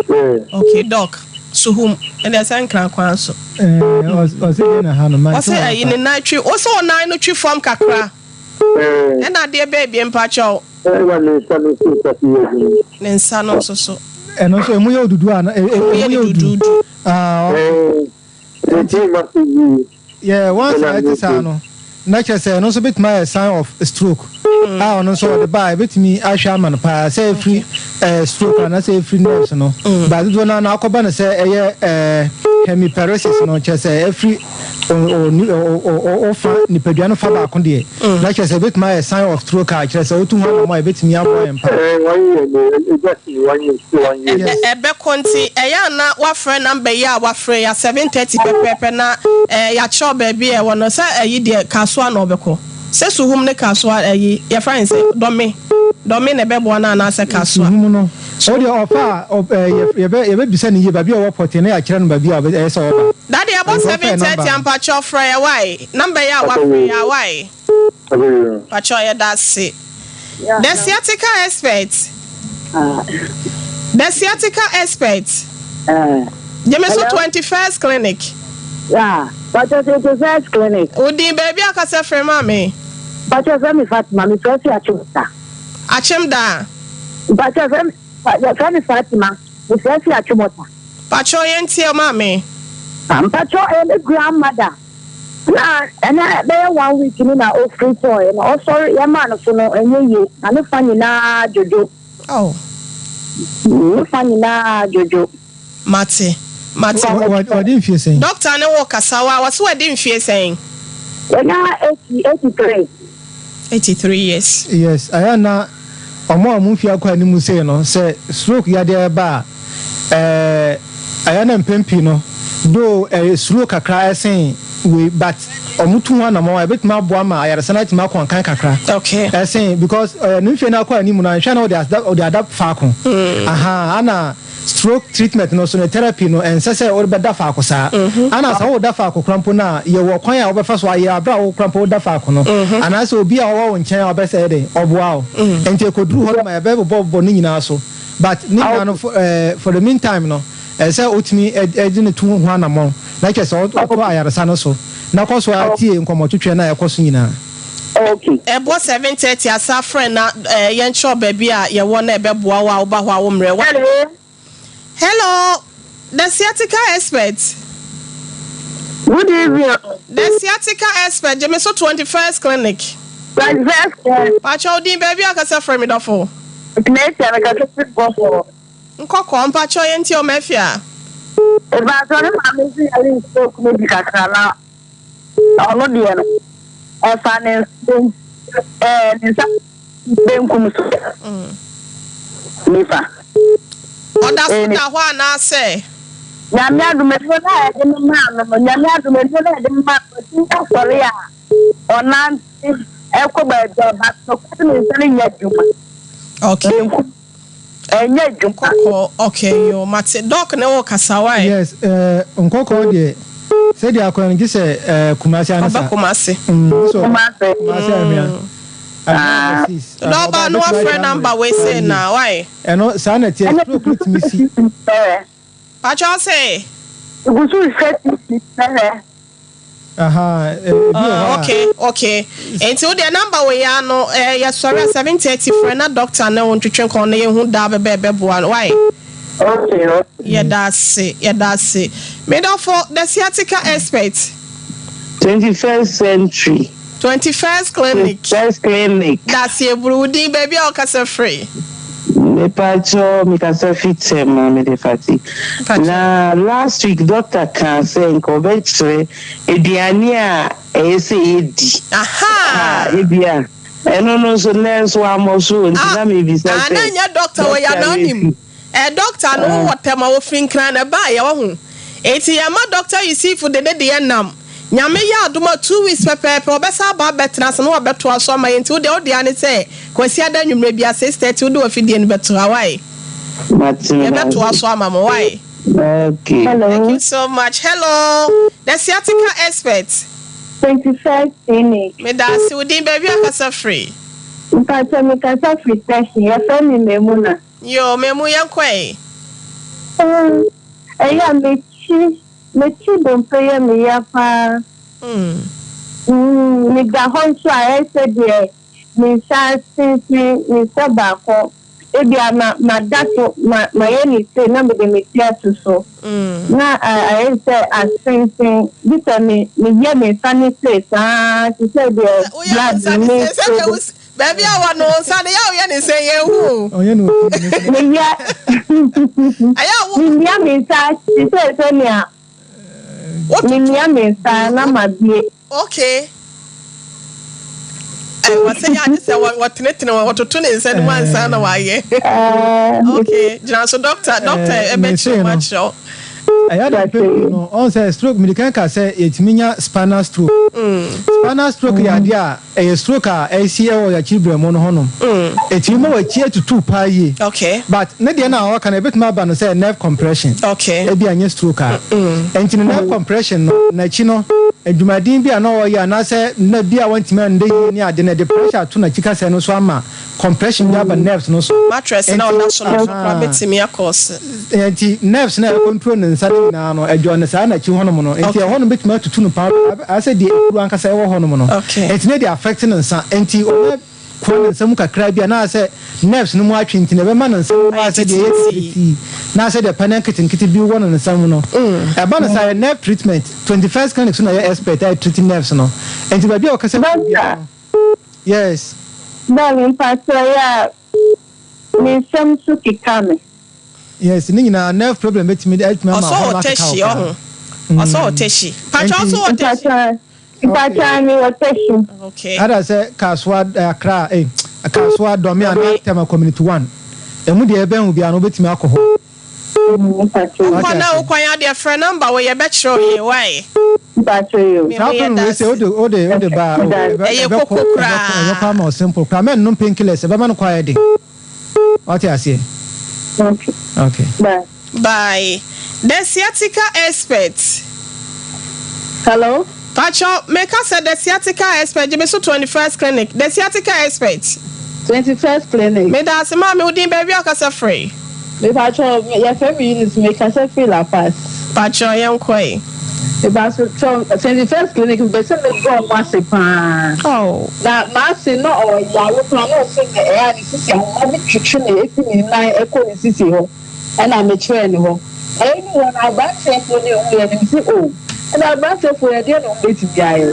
Yeah. Okay doc Suhum ɛnna ɛsɛ nkran kwan so. Ɔsɛ deɛ na ha no man. Ɔsɛ ɛyi ne nan twi ɔsɛ ɔnan no twi fam kakra. Ɛna adeɛ bɛɛ bie mpakyɛw. Ɛna ne nsa no nso nsa so yɛ adwuma. Ne nsa no nso so. Ɛno nso emu yɛ odudu a emu yɛ odu. Ah, nti yeah, once a ɛte saa no na kyerɛ sɛ ɛno nso bɛtumi ayɛ sign of stroke mm. a ɔno nso ɔde ba a ɛbɛtumi ahwɛ ama no paa sɛ ɛfiri eh, stroke anaasɛ ɛfiri nerves no mm. ba dodoɔ no na akɔba no sɛ ɛyɛ eh, hemiparesis no kyerɛ sɛ ɛfiri ɔfa nipadua no fa baako deɛ mm. na kyerɛ sɛ ɛbɛtumi ayɛ sign of stroke a kyerɛ sɛ wotu ho anamɔ a ɛbɛtumi aboa yɛn paa. Ɛbɛkɔ nti ɛyɛ a na wafrɛ number yi a wafrɛ yi a 7:30 pɛpɛɛpɛ na ɛɛ yɛakyerɛ wo baabi a ɛwɔ no sɛ ɛyi deɛ Kasoa na ɔbɛkɔ sɛ Suhum ne Kasoa ɛyi yɛfrɛ no sɛ Dɔme Dɔme na ɛbɛboa no anaasɛ Kasoa. Suhum no o deɛ ɔfa a yɛbɛ yɛbɛbisa no yie baabi a ɔwɔ pɔtee na yɛakyerɛ no baabi a ɛyɛ sɛ ɔba. Daddy ɛbɔ 7:30 a mpakyɛw frɛ yɛ wae number yi a wafrɛ yi a wae. Pacho yɛda ase. The sciatica expert. The sciatica expert. Gyeme so 21st clinic. Yeah, Pacho 21st clinic. Wodin baabi a kasa frɛ ma me. Pacho fɛ me Fatima, me frɛ fi Akyemda. Akyemda. Pacho fɛ fɛ me Fatima, me frɛ fi Akyemɔta. Pacho yɛntie maame. Pacho ɛyɛ me grandmother. Na ɛnɛ bɛyɛ one week ni na ofiri tɔɔɛ na ɔsɔre yɛmaa no so no ɛnyɛ yie na ne fa nyinaa dwodwo. Oh. Ne fa nyinaa dwodwo. Mate. Mate. Wadi mfie sɛn? Doctor ne wo kasa wa wɔse wadi mfie sɛn? Wanya 83. 83 years. Yes, ɛyɛ na Wɔn a wɔn mfe akɔ anim sei no, sɛ stroke yadeɛ ba a, ɛɛ ɛyɛ na mpɛn pii no, though ɛyɛ slow kakra ɛsen wei, but wɔn tu ho anamɔn a, ɛbɛtumi aboa ma ayaresa no atumi akɔ nkan kakra. Okay. Ɛsen because ɛɛ ne mfe no akɔ anim no, anhwɛ na ɔde ada ɔde ada faako. Aha, ana Stroke treatment no so no therapy no ɛnsɛ sɛ wode bɛda faako saa. Ana sɛ woda faako koraa mpo no a, yɛwɔ kwan a wobɛfa so ayɛ bere a wo koraa mpo woda faako no. Anaasɛ obi a ɔwɔ wo nkyɛn a ɔbɛsɛ yɛ dɛn? Ɔboa wo. Nti ɛkɔduru hɔ nom a yɛbɛbobɔbobɔ ne nyinaa so. But ne nyinaa no for the meantime no, ɛsɛ sɛ wotumi de no tu ho anammɔn na kyerɛ sɛ ɔkɔ ayaresa no so na kɔ so ara tie nkɔmmɔtwetwe no a ɛkɔ so nyinaa. Okay. Ɛbɔ 7:30 a san frɛ na yɛnkyerɛ wo baabi a yɛwɔ na ɛbɛboa wo a woba hɔ a wo mmerɛ. Wa Hello. Hello, the sciatica expert. Good evening. The sciatica expert, gye me so 21st clinic. 21st clinic. Pakyɛ wo din baabi a kasa frɛ me dɔfo. Mefia mekasa firi Nkɔkɔɔ. Nkɔkɔɔ, mpakyɛ yɛntie o Mafia. Mepakyɛ me maame nso yare stroke no bi kakra na Ɔno deɛ no, ɔfa ne nsa ɛɛ ne nsa benkum so nifa. Ɔda so da hɔ anaasɛ? Nyame adom aduro no a yɛde no maa no no, Nyame adom aduro no a yɛde no maa no, ɔtumi asɔre a ɔnante ɛkɔ baabi a ɔba no, ɔkɔ ne nsa no nyɛ adwuma. Okay. Benkum. Ɛnyɛ adwuma. Nkɔkɔɔ okay yoo mate. Doc ne wo kasa why? Yes eh, nkɔkɔɔ deɛ Sɛdeɛ akwan no gye sɛ ɛɛ Kumasi anasa. Ɔba Kumasi. Mm, so Kumasi. Kumasi ahwea. Ah. Dɔba no wafrɛ number wei sei na why? Ɛno saa na ɛteɛ stroke no tumi si. Pakyɛ ɔse. Egu so rehwɛ TV sɛhwɛ. Aha, ebi wɔ hɔ a. Okay, okay. Nti wo deɛ number wei ara no, eh, yɛsɔre a 7:30 frɛ na doctor ne wo ntwetwe nkɔmmɔ na yɛhu da bɛbɛ ɛbɛboa no. Why? Okay, okay. Yɛda ase, yɛda ase. Me dɔfo, the sciatica expert. 21st century. 21st clinic. 21st clinic. Dase eburu wo din baabi a wokasa firi. Mepakyɛw mekasa fi Tema mede Fati. Na last week doctor kaa sɛ nka ɔbɛkyerɛ aduane a ɛyɛ sɛ yɛdi. Ahaa. A ebia ɛno no nso nnɛ nso wammɔ so nti na mebisa Ah, sɛ na nyɛ doctor wɔ yɛ doctor anonym. refi. Eh doctor no wo wɔ tɛm a wɔfiri nkran na ɛbaayɛ wahu enti yɛma doctor Yusifu de ne deɛ nam Nyame yɛ adom a 2 weeks pɛpɛɛpɛ ɔbɛsan aba abɛtena ase na wabɛtoa so ama yɛn nti wo deɛ wo dea ne sɛ Kwasiada anwummerɛ biara 6:30 wode w'afidie no bɛto ha wai Mate yɛbɛtoa meda so ama mo wai Okay. Thank Hello. you so much hello the sciatica expert 21st clinic. Meda ase wo din baabi a kasa firi. Mpakyɛ mekasa firi station. Yɛfrɛ me Memuna. Yoo Memu yɛnkɔ ɛ. Ɛyɛ a m'akyi m'akyi dompe yɛ me ya paa. Mm, meda hɔ nso a ɛyɛ sɛ deɛ me nsa asensene me nsa baako ebia ma mada so ma mayɛ ne sei na mede me ti ato so na ayɛ sɛ asensen bi sɛ me meyɛ me nsa ne sei saa te sɛ deɛ Woyɛ wo blood nsa ne ne sei sɛdeɛ wo Baabi a wɔ no wo nsa no yɛ a woyɛ ne sɛ yɛn hu o. Ɔyɛ no wɔ TV no so. Meyɛ Ɛyɛ a wo. Memia me nsa te sɛ sɛnea Wototo. Memia me nsa na mabue. Okay. Ɛ wɔsɛ yɛ ade sɛ wɔtenetene wɔtoto ne nsa no mu ansa na wayɛ. Okay, gyina so doctor, doctor ɛbɛkyerɛ mu akyerɛ wo. Ɛyɛ ade mpɛn pii no, ɔn sɛ stroke, mede kan ka sɛ yɛtumi nya spinal stroke. Spinal stroke yɛ adeɛ a ɛyɛ stroke a ɛsi ɛwɔ yɛakyiri brɛmo no hɔnom. Ɛtumi ma w'akyi atutu paa yie. But ne deɛ no a ɔka no ɛbɛtumi aba no sɛ nerve compression. Ebi anyɛ stroke a. Ɛnti no nerve compression no, n'akyi no, adwumaden bi a na ɔyɛ anaasɛ nna bi a wantumi annda yie ne ade no, ɛde pressure ato n'akyi kasɛɛ no so ama compression bi aba nerves no so. Mattress na ɔda so no nso koraa bɛtumi akɔɔse. Nti nerves no a ɛcontrol ne nsa no nyinaa no, ɛdwɔ no saa n'akyi hɔnom no. Nti ɛhɔnom bɛtumi atutu no paa, ayɛ sɛ deɛ ekuro ankasa ɛwɔ hɔnom no. Nti na ɛde affect ne nsa. Nti ɔbɛ kura ne nsa mu kakra bi a na ayɛ sɛ nerves no mu atwe nti na ɛbɛma ne nsa mu ayɛ sɛ deɛ ɛyɛ titiritii na ayɛ sɛ deɛ pɛnɛ nketenkete bi wɔ ne nsa mu no. Ɛba no saa yɛ nerve treatment. 21st clinic so na ɛyɛ expert a ɛtreat nerves no. Nti baabi a wɔkasa firi biara no. Yes. Bɛn mpakyɛw yɛ a me nsam so keka me. Yes, ne nyinaa nerve problem betumi atumi ama Ɔsɔ hɔ wɔ no akeka tɛhyi wo ɔho. koraa. Ɔsɔ wɔ tɛhyi. Pakyɛ ɔsɔ wɔ tɛhyi. Mpakyɛw mpakyɛw me wɔ tɛhyi. Okay. Ada sɛ Kasoa eh, Accra eh, Kasoa Dɔme anaa Tema Community One. Emu deɛ ɛbɛn wo biara no wobɛtumi akɔ hɔ. Wokɔ na wo kwan adeɛ frɛ number wei yɛbɛkyerɛ wo yie wai. Saa phone wei sɛ wode wode wode ba a oh ɛbɛ Ɛyɛ ɛbɛkɔ koko ɛbɛkɔ koraa. ɛbɛkɔ ama wo simple koraa mɛnnom painkillers ɛbɛma no kɔ ayɛ den wate aseɛ okay. Bye. The sciatica expert. Hello. Pacho, meka sɛ the sciatica expert gye me so 21st clinic. The sciatica expert. 21st clinic. Meda ase maame wo din baabi a ɔkasa firi. Mepacho yɛfrɛ me Eunice mekasa firi La Paz. Pacho yɛnkɔ yi. Mepacho 21st clinic mepɛ sɛ meda ɔmo ase paa. Oh. Na m'ase na ɔyare paa na ɔse me ɛyɛ a ne sisi ahoma bi twetwe ne efi ne nan ɛkɔ ne sisi hɔ ɛna mekyerɛɛ ne hɔ. Na yɛduu hɔ no aberanteɛfoɔ no ehu yɛn no mese oh ɛna aberanteɛfoɔ yɛ deɛ na ɔmo betumi ayɛ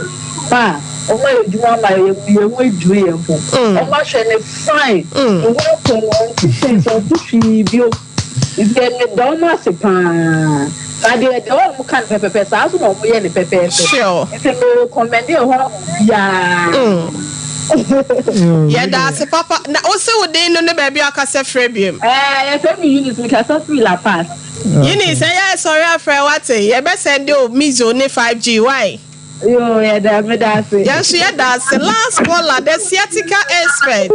ma ɔmo ayɛ adwuma ama yɛn yɛn ho adwiri yɛn mpo ɔmo ahwɛ ne fine ne ho atɔ no ɔnte pains ɔnte hwee bio nti meda ɔmo ase paa na deɛ deɛ ɔmo ka no pɛpɛpɛ saa nso na ɔmo yɛ no pɛpɛɛpɛ nti me recommend ɛhɔ ama obiara. Yɛda ase papa. Na wo se wo din no ne baabi a wokasa firi biom? Ɛɛ yɛfrɛ me Eunice, mekasa firi La Paz. Eunice, ɛyɛ a sɔre afrɛ wate, yɛbɛ sɛnde o Mizo ne 5G wai? Yoo yɛda meda ase. Yɛn nso yɛda ase. Last caller, the sciatica expert.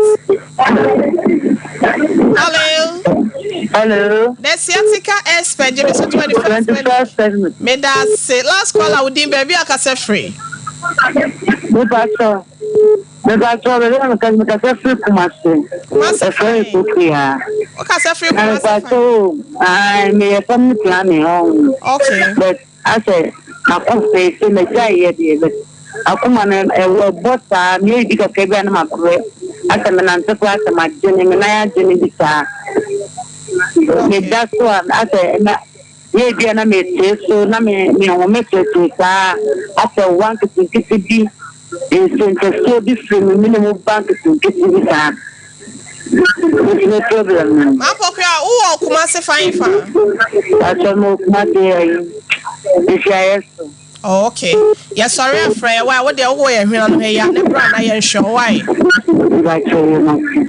Hello. Hello. The sciatica expert, gye me so 21st minute. Meda ase. Last caller, wo din baabi a kasa firi. Mepa kyɛw. Mepa kyɛw, baabi a mekasa mekasa firi Kumasi. Kumasi Ɛfrɛ me Pokuya. Wokasa firi Kumasi fa. Mepa kyɛw o, meyɛ family planning hɔ. Okay. But asɛ makɔ fɛ sɛ magyae yɛ deɛ but akoma no ɛwɔ ɛbɔ saa meyɛ bi kakra bi a na mabrɛ asɛ menante koraa asɛ magyene me nan agyene bi saa meda so a asɛ na yɛ bi a na metee so na me me home tete saa asɛ wa nketenkete bi nsuo nkɛseɛ bi firi me mene mu ba nketenkete bi saa nti me problem no. Mampɔkua wowɔ Kumasi fan fa? Atwa mo Kumasi ayi nhyiaeɛ so. Oh, okay. Yɛsɔre afrɛ yɛ wa wo deɛ wowɔ yɛ hwena no ya ne bra na yɛnhwɛ wo wae.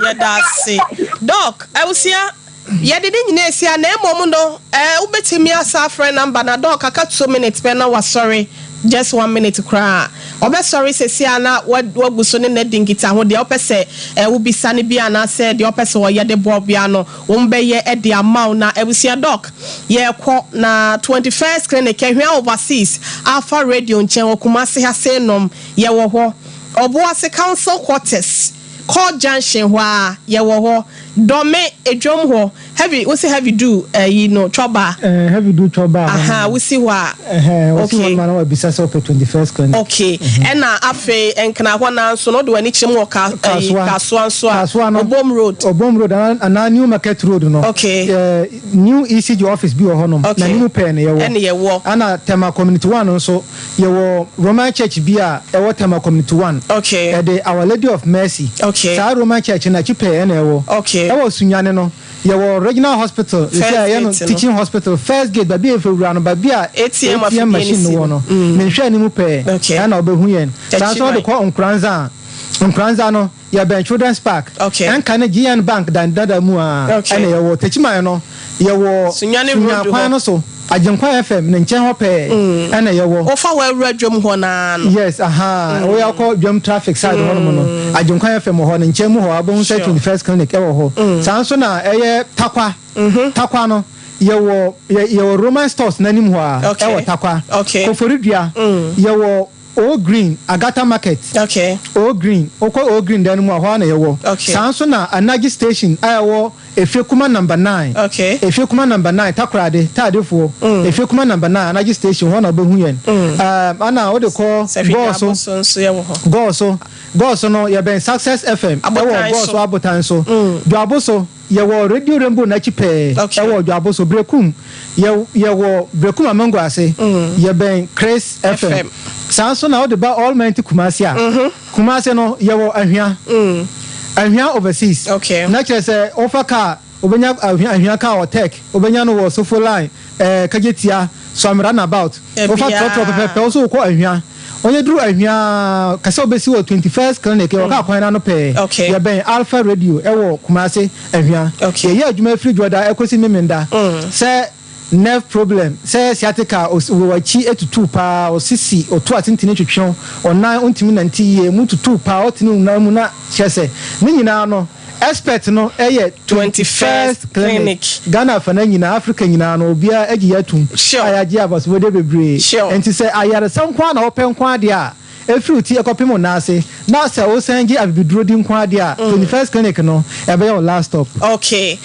Yɛda ase. Doc, abusua yɛde ne nyinaa esi a na mmom no wobɛtumi asa afrɛ number na Doc aka 2 minutes pɛ na wasɔre, just 1 minute koraa ɔbɛsɔre sɛsi a na wagu so ne na di nkitaho deɛ wopɛ sɛ wobisa no bi anaasɛ deɛ wopɛ sɛ ɔyɛ de boa bia no wɔn bɛyɛ de ama wo. Na abusua, Doc, yɛkɔ na 21st Clinic, Ɛhwea Overseas Alpha Radio nkyɛn wɔ Kumasi ha sei nom. Yɛwɔ hɔ Ɔboase Council Quarters, Court Junction hɔ a yɛwɔ hɔ. Dɔme edwom hɔ, heavy wosi heavy do ɛyi no twɔba. Heavy do twɔba. Aha, wosi hɔ a. Okay, wosi hɔ ma na wabisa sɛ ɔpɛ 21st Clinic. Okay, ɛna afei nkena hɔ na nso no ɔde w'ani kyerɛ mu wɔ ka ɛyi Kasoa nso a Kasoa no Obom Road. Obom Road anaa New Market Road no. Okay. New ECG office bi wɔ hɔnom. Okay. Na nimu pɛɛ na yɛwɔ. Ɛna yɛwɔ. Ɛna Tema Community 1 nso yɛwɔ Roman Church bi a ɛwɔ Tema Community 1. Okay. Ɛde Our Lady of Mercy. Okay. Saa Roman Church na akyi pɛɛ ɛna ɛwɔ. Okay. Ɛwɔ Sunyane no yɛwɔ Regional Hospital. First gate no Teaching Hospital first gate baabi a efe wura no baabi a ATM, ATM machine no wɔ no. Menhwɛ anim pɛɛ. Okay. Ɛna ɔbɛhu yɛn. Saa nso ɔde kɔ Nkoranza a Nkoranza no yɛbɛn Children's Park. Okay. Ɛnka ne GN Bank dan dada mu a. Okay. Ɛna yɛwɔ Techiman no yɛwɔ Sunyani Road kwan no so Agyenkwa FM ne nkyɛn hɔ pɛɛ ɛna yɛwɔ. Wofa wɔ awura dwam hɔ naa no. Yes, aha, woyɛ akɔ dwam traffic side hɔ nom no Agyenkwa FM wɔ hɔ ne nkyɛn mu hɔ abɛhu sɛ 21st Clinic ɛwɔ hɔ. Saa nso na ɛyɛ Takwa. Takwa no yɛwɔ yɛwɔ Roman Stores n'anim hɔ a ɛwɔ Takwa. Okay. Koforidua yɛwɔ O Green Agata Market. Okay. O Green, wokɔ O Green dan no mu a hɔ a na yɛwɔ. Okay. Saa nso na Anagye Station a ɛwɔ Efie Number 9. Okay. Efie Number 9 Takoradi Taadefoɔ. Efie Number 9 Anagye Station hɔ na wobɛhu yɛn. Ana wode kɔ Gɔɔso. Gɔɔso. Gɔɔso no yɛbɛn Success FM. Ɛwɔ Gɔɔso Abotan so. Dwabo so yɛwɔ Radio Rainbow n'akyi pɛɛ. Okay. Ɛwɔ Dwabo so Brekum yɛwɔ Brekum Amango ase. Yɛbɛn Chris FM. Saa nso na wode ba Almighty Kumasi a Kumasi no yɛwɔ Ahwea. Ahwea Overseas. Okay. Na kyerɛ sɛ wofa kaa wobɛnya Ahwea kaa wɔ Tech, wobɛnya no wɔ Sofo Line, Kajetia, Suame Runabout. Wofa trɔtrɔ pɛpɛpɛ wo so wokɔ Ahwea. Onye duru Ahwea kɛsɛ wobɛsi wɔ 21st Clinic yɛwɔ kaa kwan no pɛɛ. Okay. Yɛbɛn Alpha Radio ɛwɔ Kumasi Ahwea. Okay. Yɛyɛ adwuma afiri Dwoda ɛkɔsi Memenda. Sɛ nerve problem, sɛ sciatica wɔ akyi etutu paa, osisi otu atentene twetwe ɔnan ontumi nante yie mu tutu paa, ɔtene nan mu na kyerɛ sɛ ne nyinaa no expert no ɛyɛ 21st Clinic. Ghana afa na nyinaa, Africa nyinaa no obiara agye yɛ atum. Sure. A yɛagye abasobɔde bebree. Sure. Nti sɛ ayaresa nko ara na wɔpɛ nko adeɛ a efiri ti ɛkɔpem wo nan ase na sɛ wosan gye abibiduro di nko adeɛ a 21st Clinic no ɛbɛyɛ wo last stop. Okay.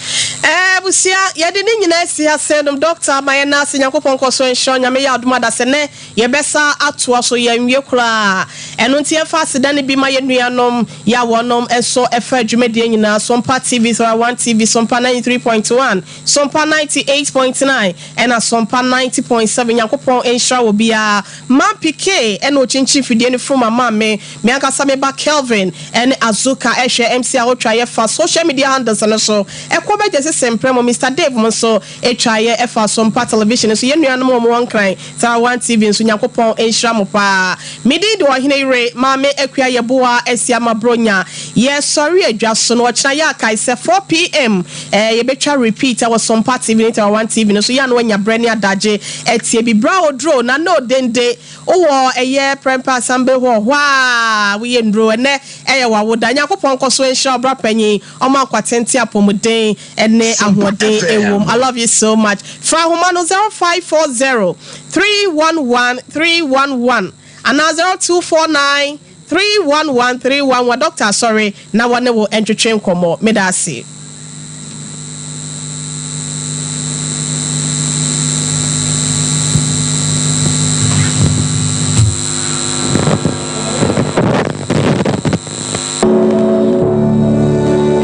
Abusua, yɛde ne nyinaa si ha sɛ nom doctor ama yɛn ase Nyankopɔn nkɔ so nhyira Nyame yɛ adom adasɛ nɛ yɛbɛsa atoa so yɛnwie koraa. Ɛno nti yɛmfa aseda no bi ma yɛn nuanom yɛ a wɔnom nso ɛfa dwumadie nyinaa Sompa TV, 1 TV, Sompa 93.1, Sompa 98.9 ɛna Sompa 90.7. Nyankopɔn nhyira wɔ biara. Mampi K ɛna okyinkyin fidie no from ama me me ankasa me ba Kelvin ɛne Azuka ɛhwɛ MC a wotwa yɛ fa social media handles no so ɛkɔ bɛgye sese mprɛ mo Mr Dave mo nso etwa yɛ ɛfa Sompa Television nso yɛn nuanom a wɔn wɔ Nkran Tara 1 TV nso Nyankopɔn nhyira mo paa. Medi de ɔhene yere. yere Maame Akua Yeboah Asiamah Bronya. Yɛresɔre adwa so no ɔkyena yɛ akae sɛ 4pm eh, yɛbɛtwa repeat ɛwɔ Sompa TV ne Tɛwa One TV no so yɛ a na wanya berɛ ne adagye atie bi. Bra oduro na na odende wowɔ ɛyɛ Prempeh Assembly Hall hɔ a woyɛ nnuro ɛnɛ ɛyɛ w'awoda. Nyankopɔn nkɔ so nhyira wo bra panyin ɔma nkwa tenten apɔmuden ne ahoɔden ɛwom. I love you so much. Frɛ ahoma no 0540 311 311 anaa 0249 311 311 Doctor Asɔre na wɔne wo ntwetwe nkɔmmɔ. Meda ase.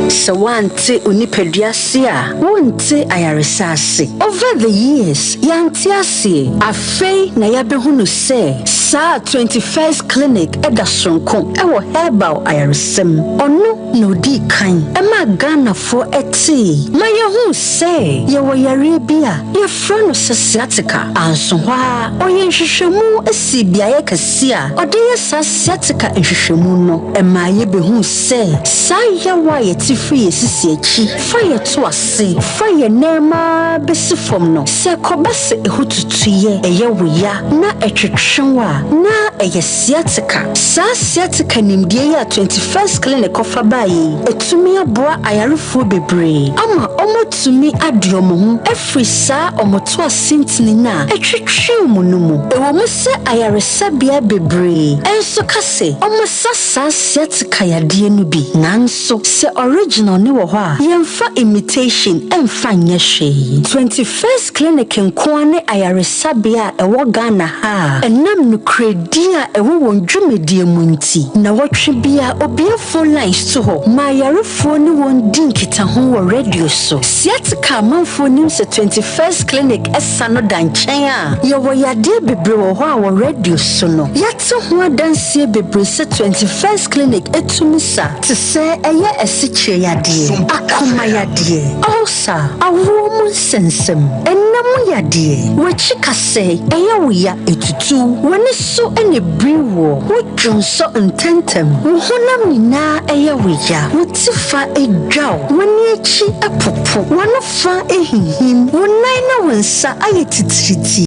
Sɛ woante wo nipadua ase a, wonte ayaresa ase. Over the years, yɛante aseɛ. Afei na yɛabɛhunu sɛ saa 21st Clinic da soronko wɔ herbal ayaresa mu. Ɔno na ɔdii kan maa Ghanafoɔ tee ma yɛhuu sɛ yɛwɔ yareɛ bi a yɛfrɛ no sɛ sciatica. Anso hɔ ara, ɔyɛɛ nhwehwɛmu sii beaeɛ kɛseɛ a ɔde yɛ saa sciatica nhwehwɛmu no. Ɛmaa yɛbɛhuu sɛ saa yaw a yɛte firi yɛn sisi akyi fa yɛn to ase fa yɛn nan mu ara bɛsi fam no, sɛ ɛkɔba sɛ ɛhɔ tutu yɛ, ɛyɛ wo ya, na ɛtwetwe wo a, na ɛyɛ sciatica. Saa sciatica nimdeɛ yi a 21st Clinic kɔfa baeɛ yi, atumi aboa ayarefoɔ bebree ama wɔatumi ade wɔn ho afiri saa wɔn to ase ntini no a ɛtwetwe wɔn no mu. Ɛwɔ mu sɛ ayaresabea bebree nso ka sɛ wɔsa saa sciatica yadeɛ no bi, nanso sɛ original no wɔ hɔ a, yɛmfa imitation mfa nyɛ hwee. 21st Clinic nko ara ne ayaresabea a ɛwɔ Ghana ha a ɛnam nokorɛdie a ɛwɔ wɔn dwumadie mu nti, nnawɔtwe biara obue phone lines to hɔ ma ayarefoɔ ne wɔn di nkitaho wɔ radio so. Sciatica amanfoɔ nim sɛ 21st Clinic sa no da nkyɛn a, yɛwɔ yadeɛ bebree wɔ hɔ a wɔ radio so no, yɛate ho adanseɛ bebree sɛ 21st Clinic tumi sa, te sɛ ɛyɛ asikyire yadeɛ, akoma yadeɛ, ulcer, awoɔ mu nsɛnsɛm, ɛna mu yadeɛ, w'akyi kasɛe, ɛyɛ wo ya, ɛtutu, w'ani so na ɛbiri woɔ, wo dwonsɔ ntɛntɛm, wo honam nyinaa ɛyɛ wo ya, wo ti fa dwa wo, w'ani akyi popo, w'ano fa hinhim, wo nan ne wo nsa ayɛ titiritii.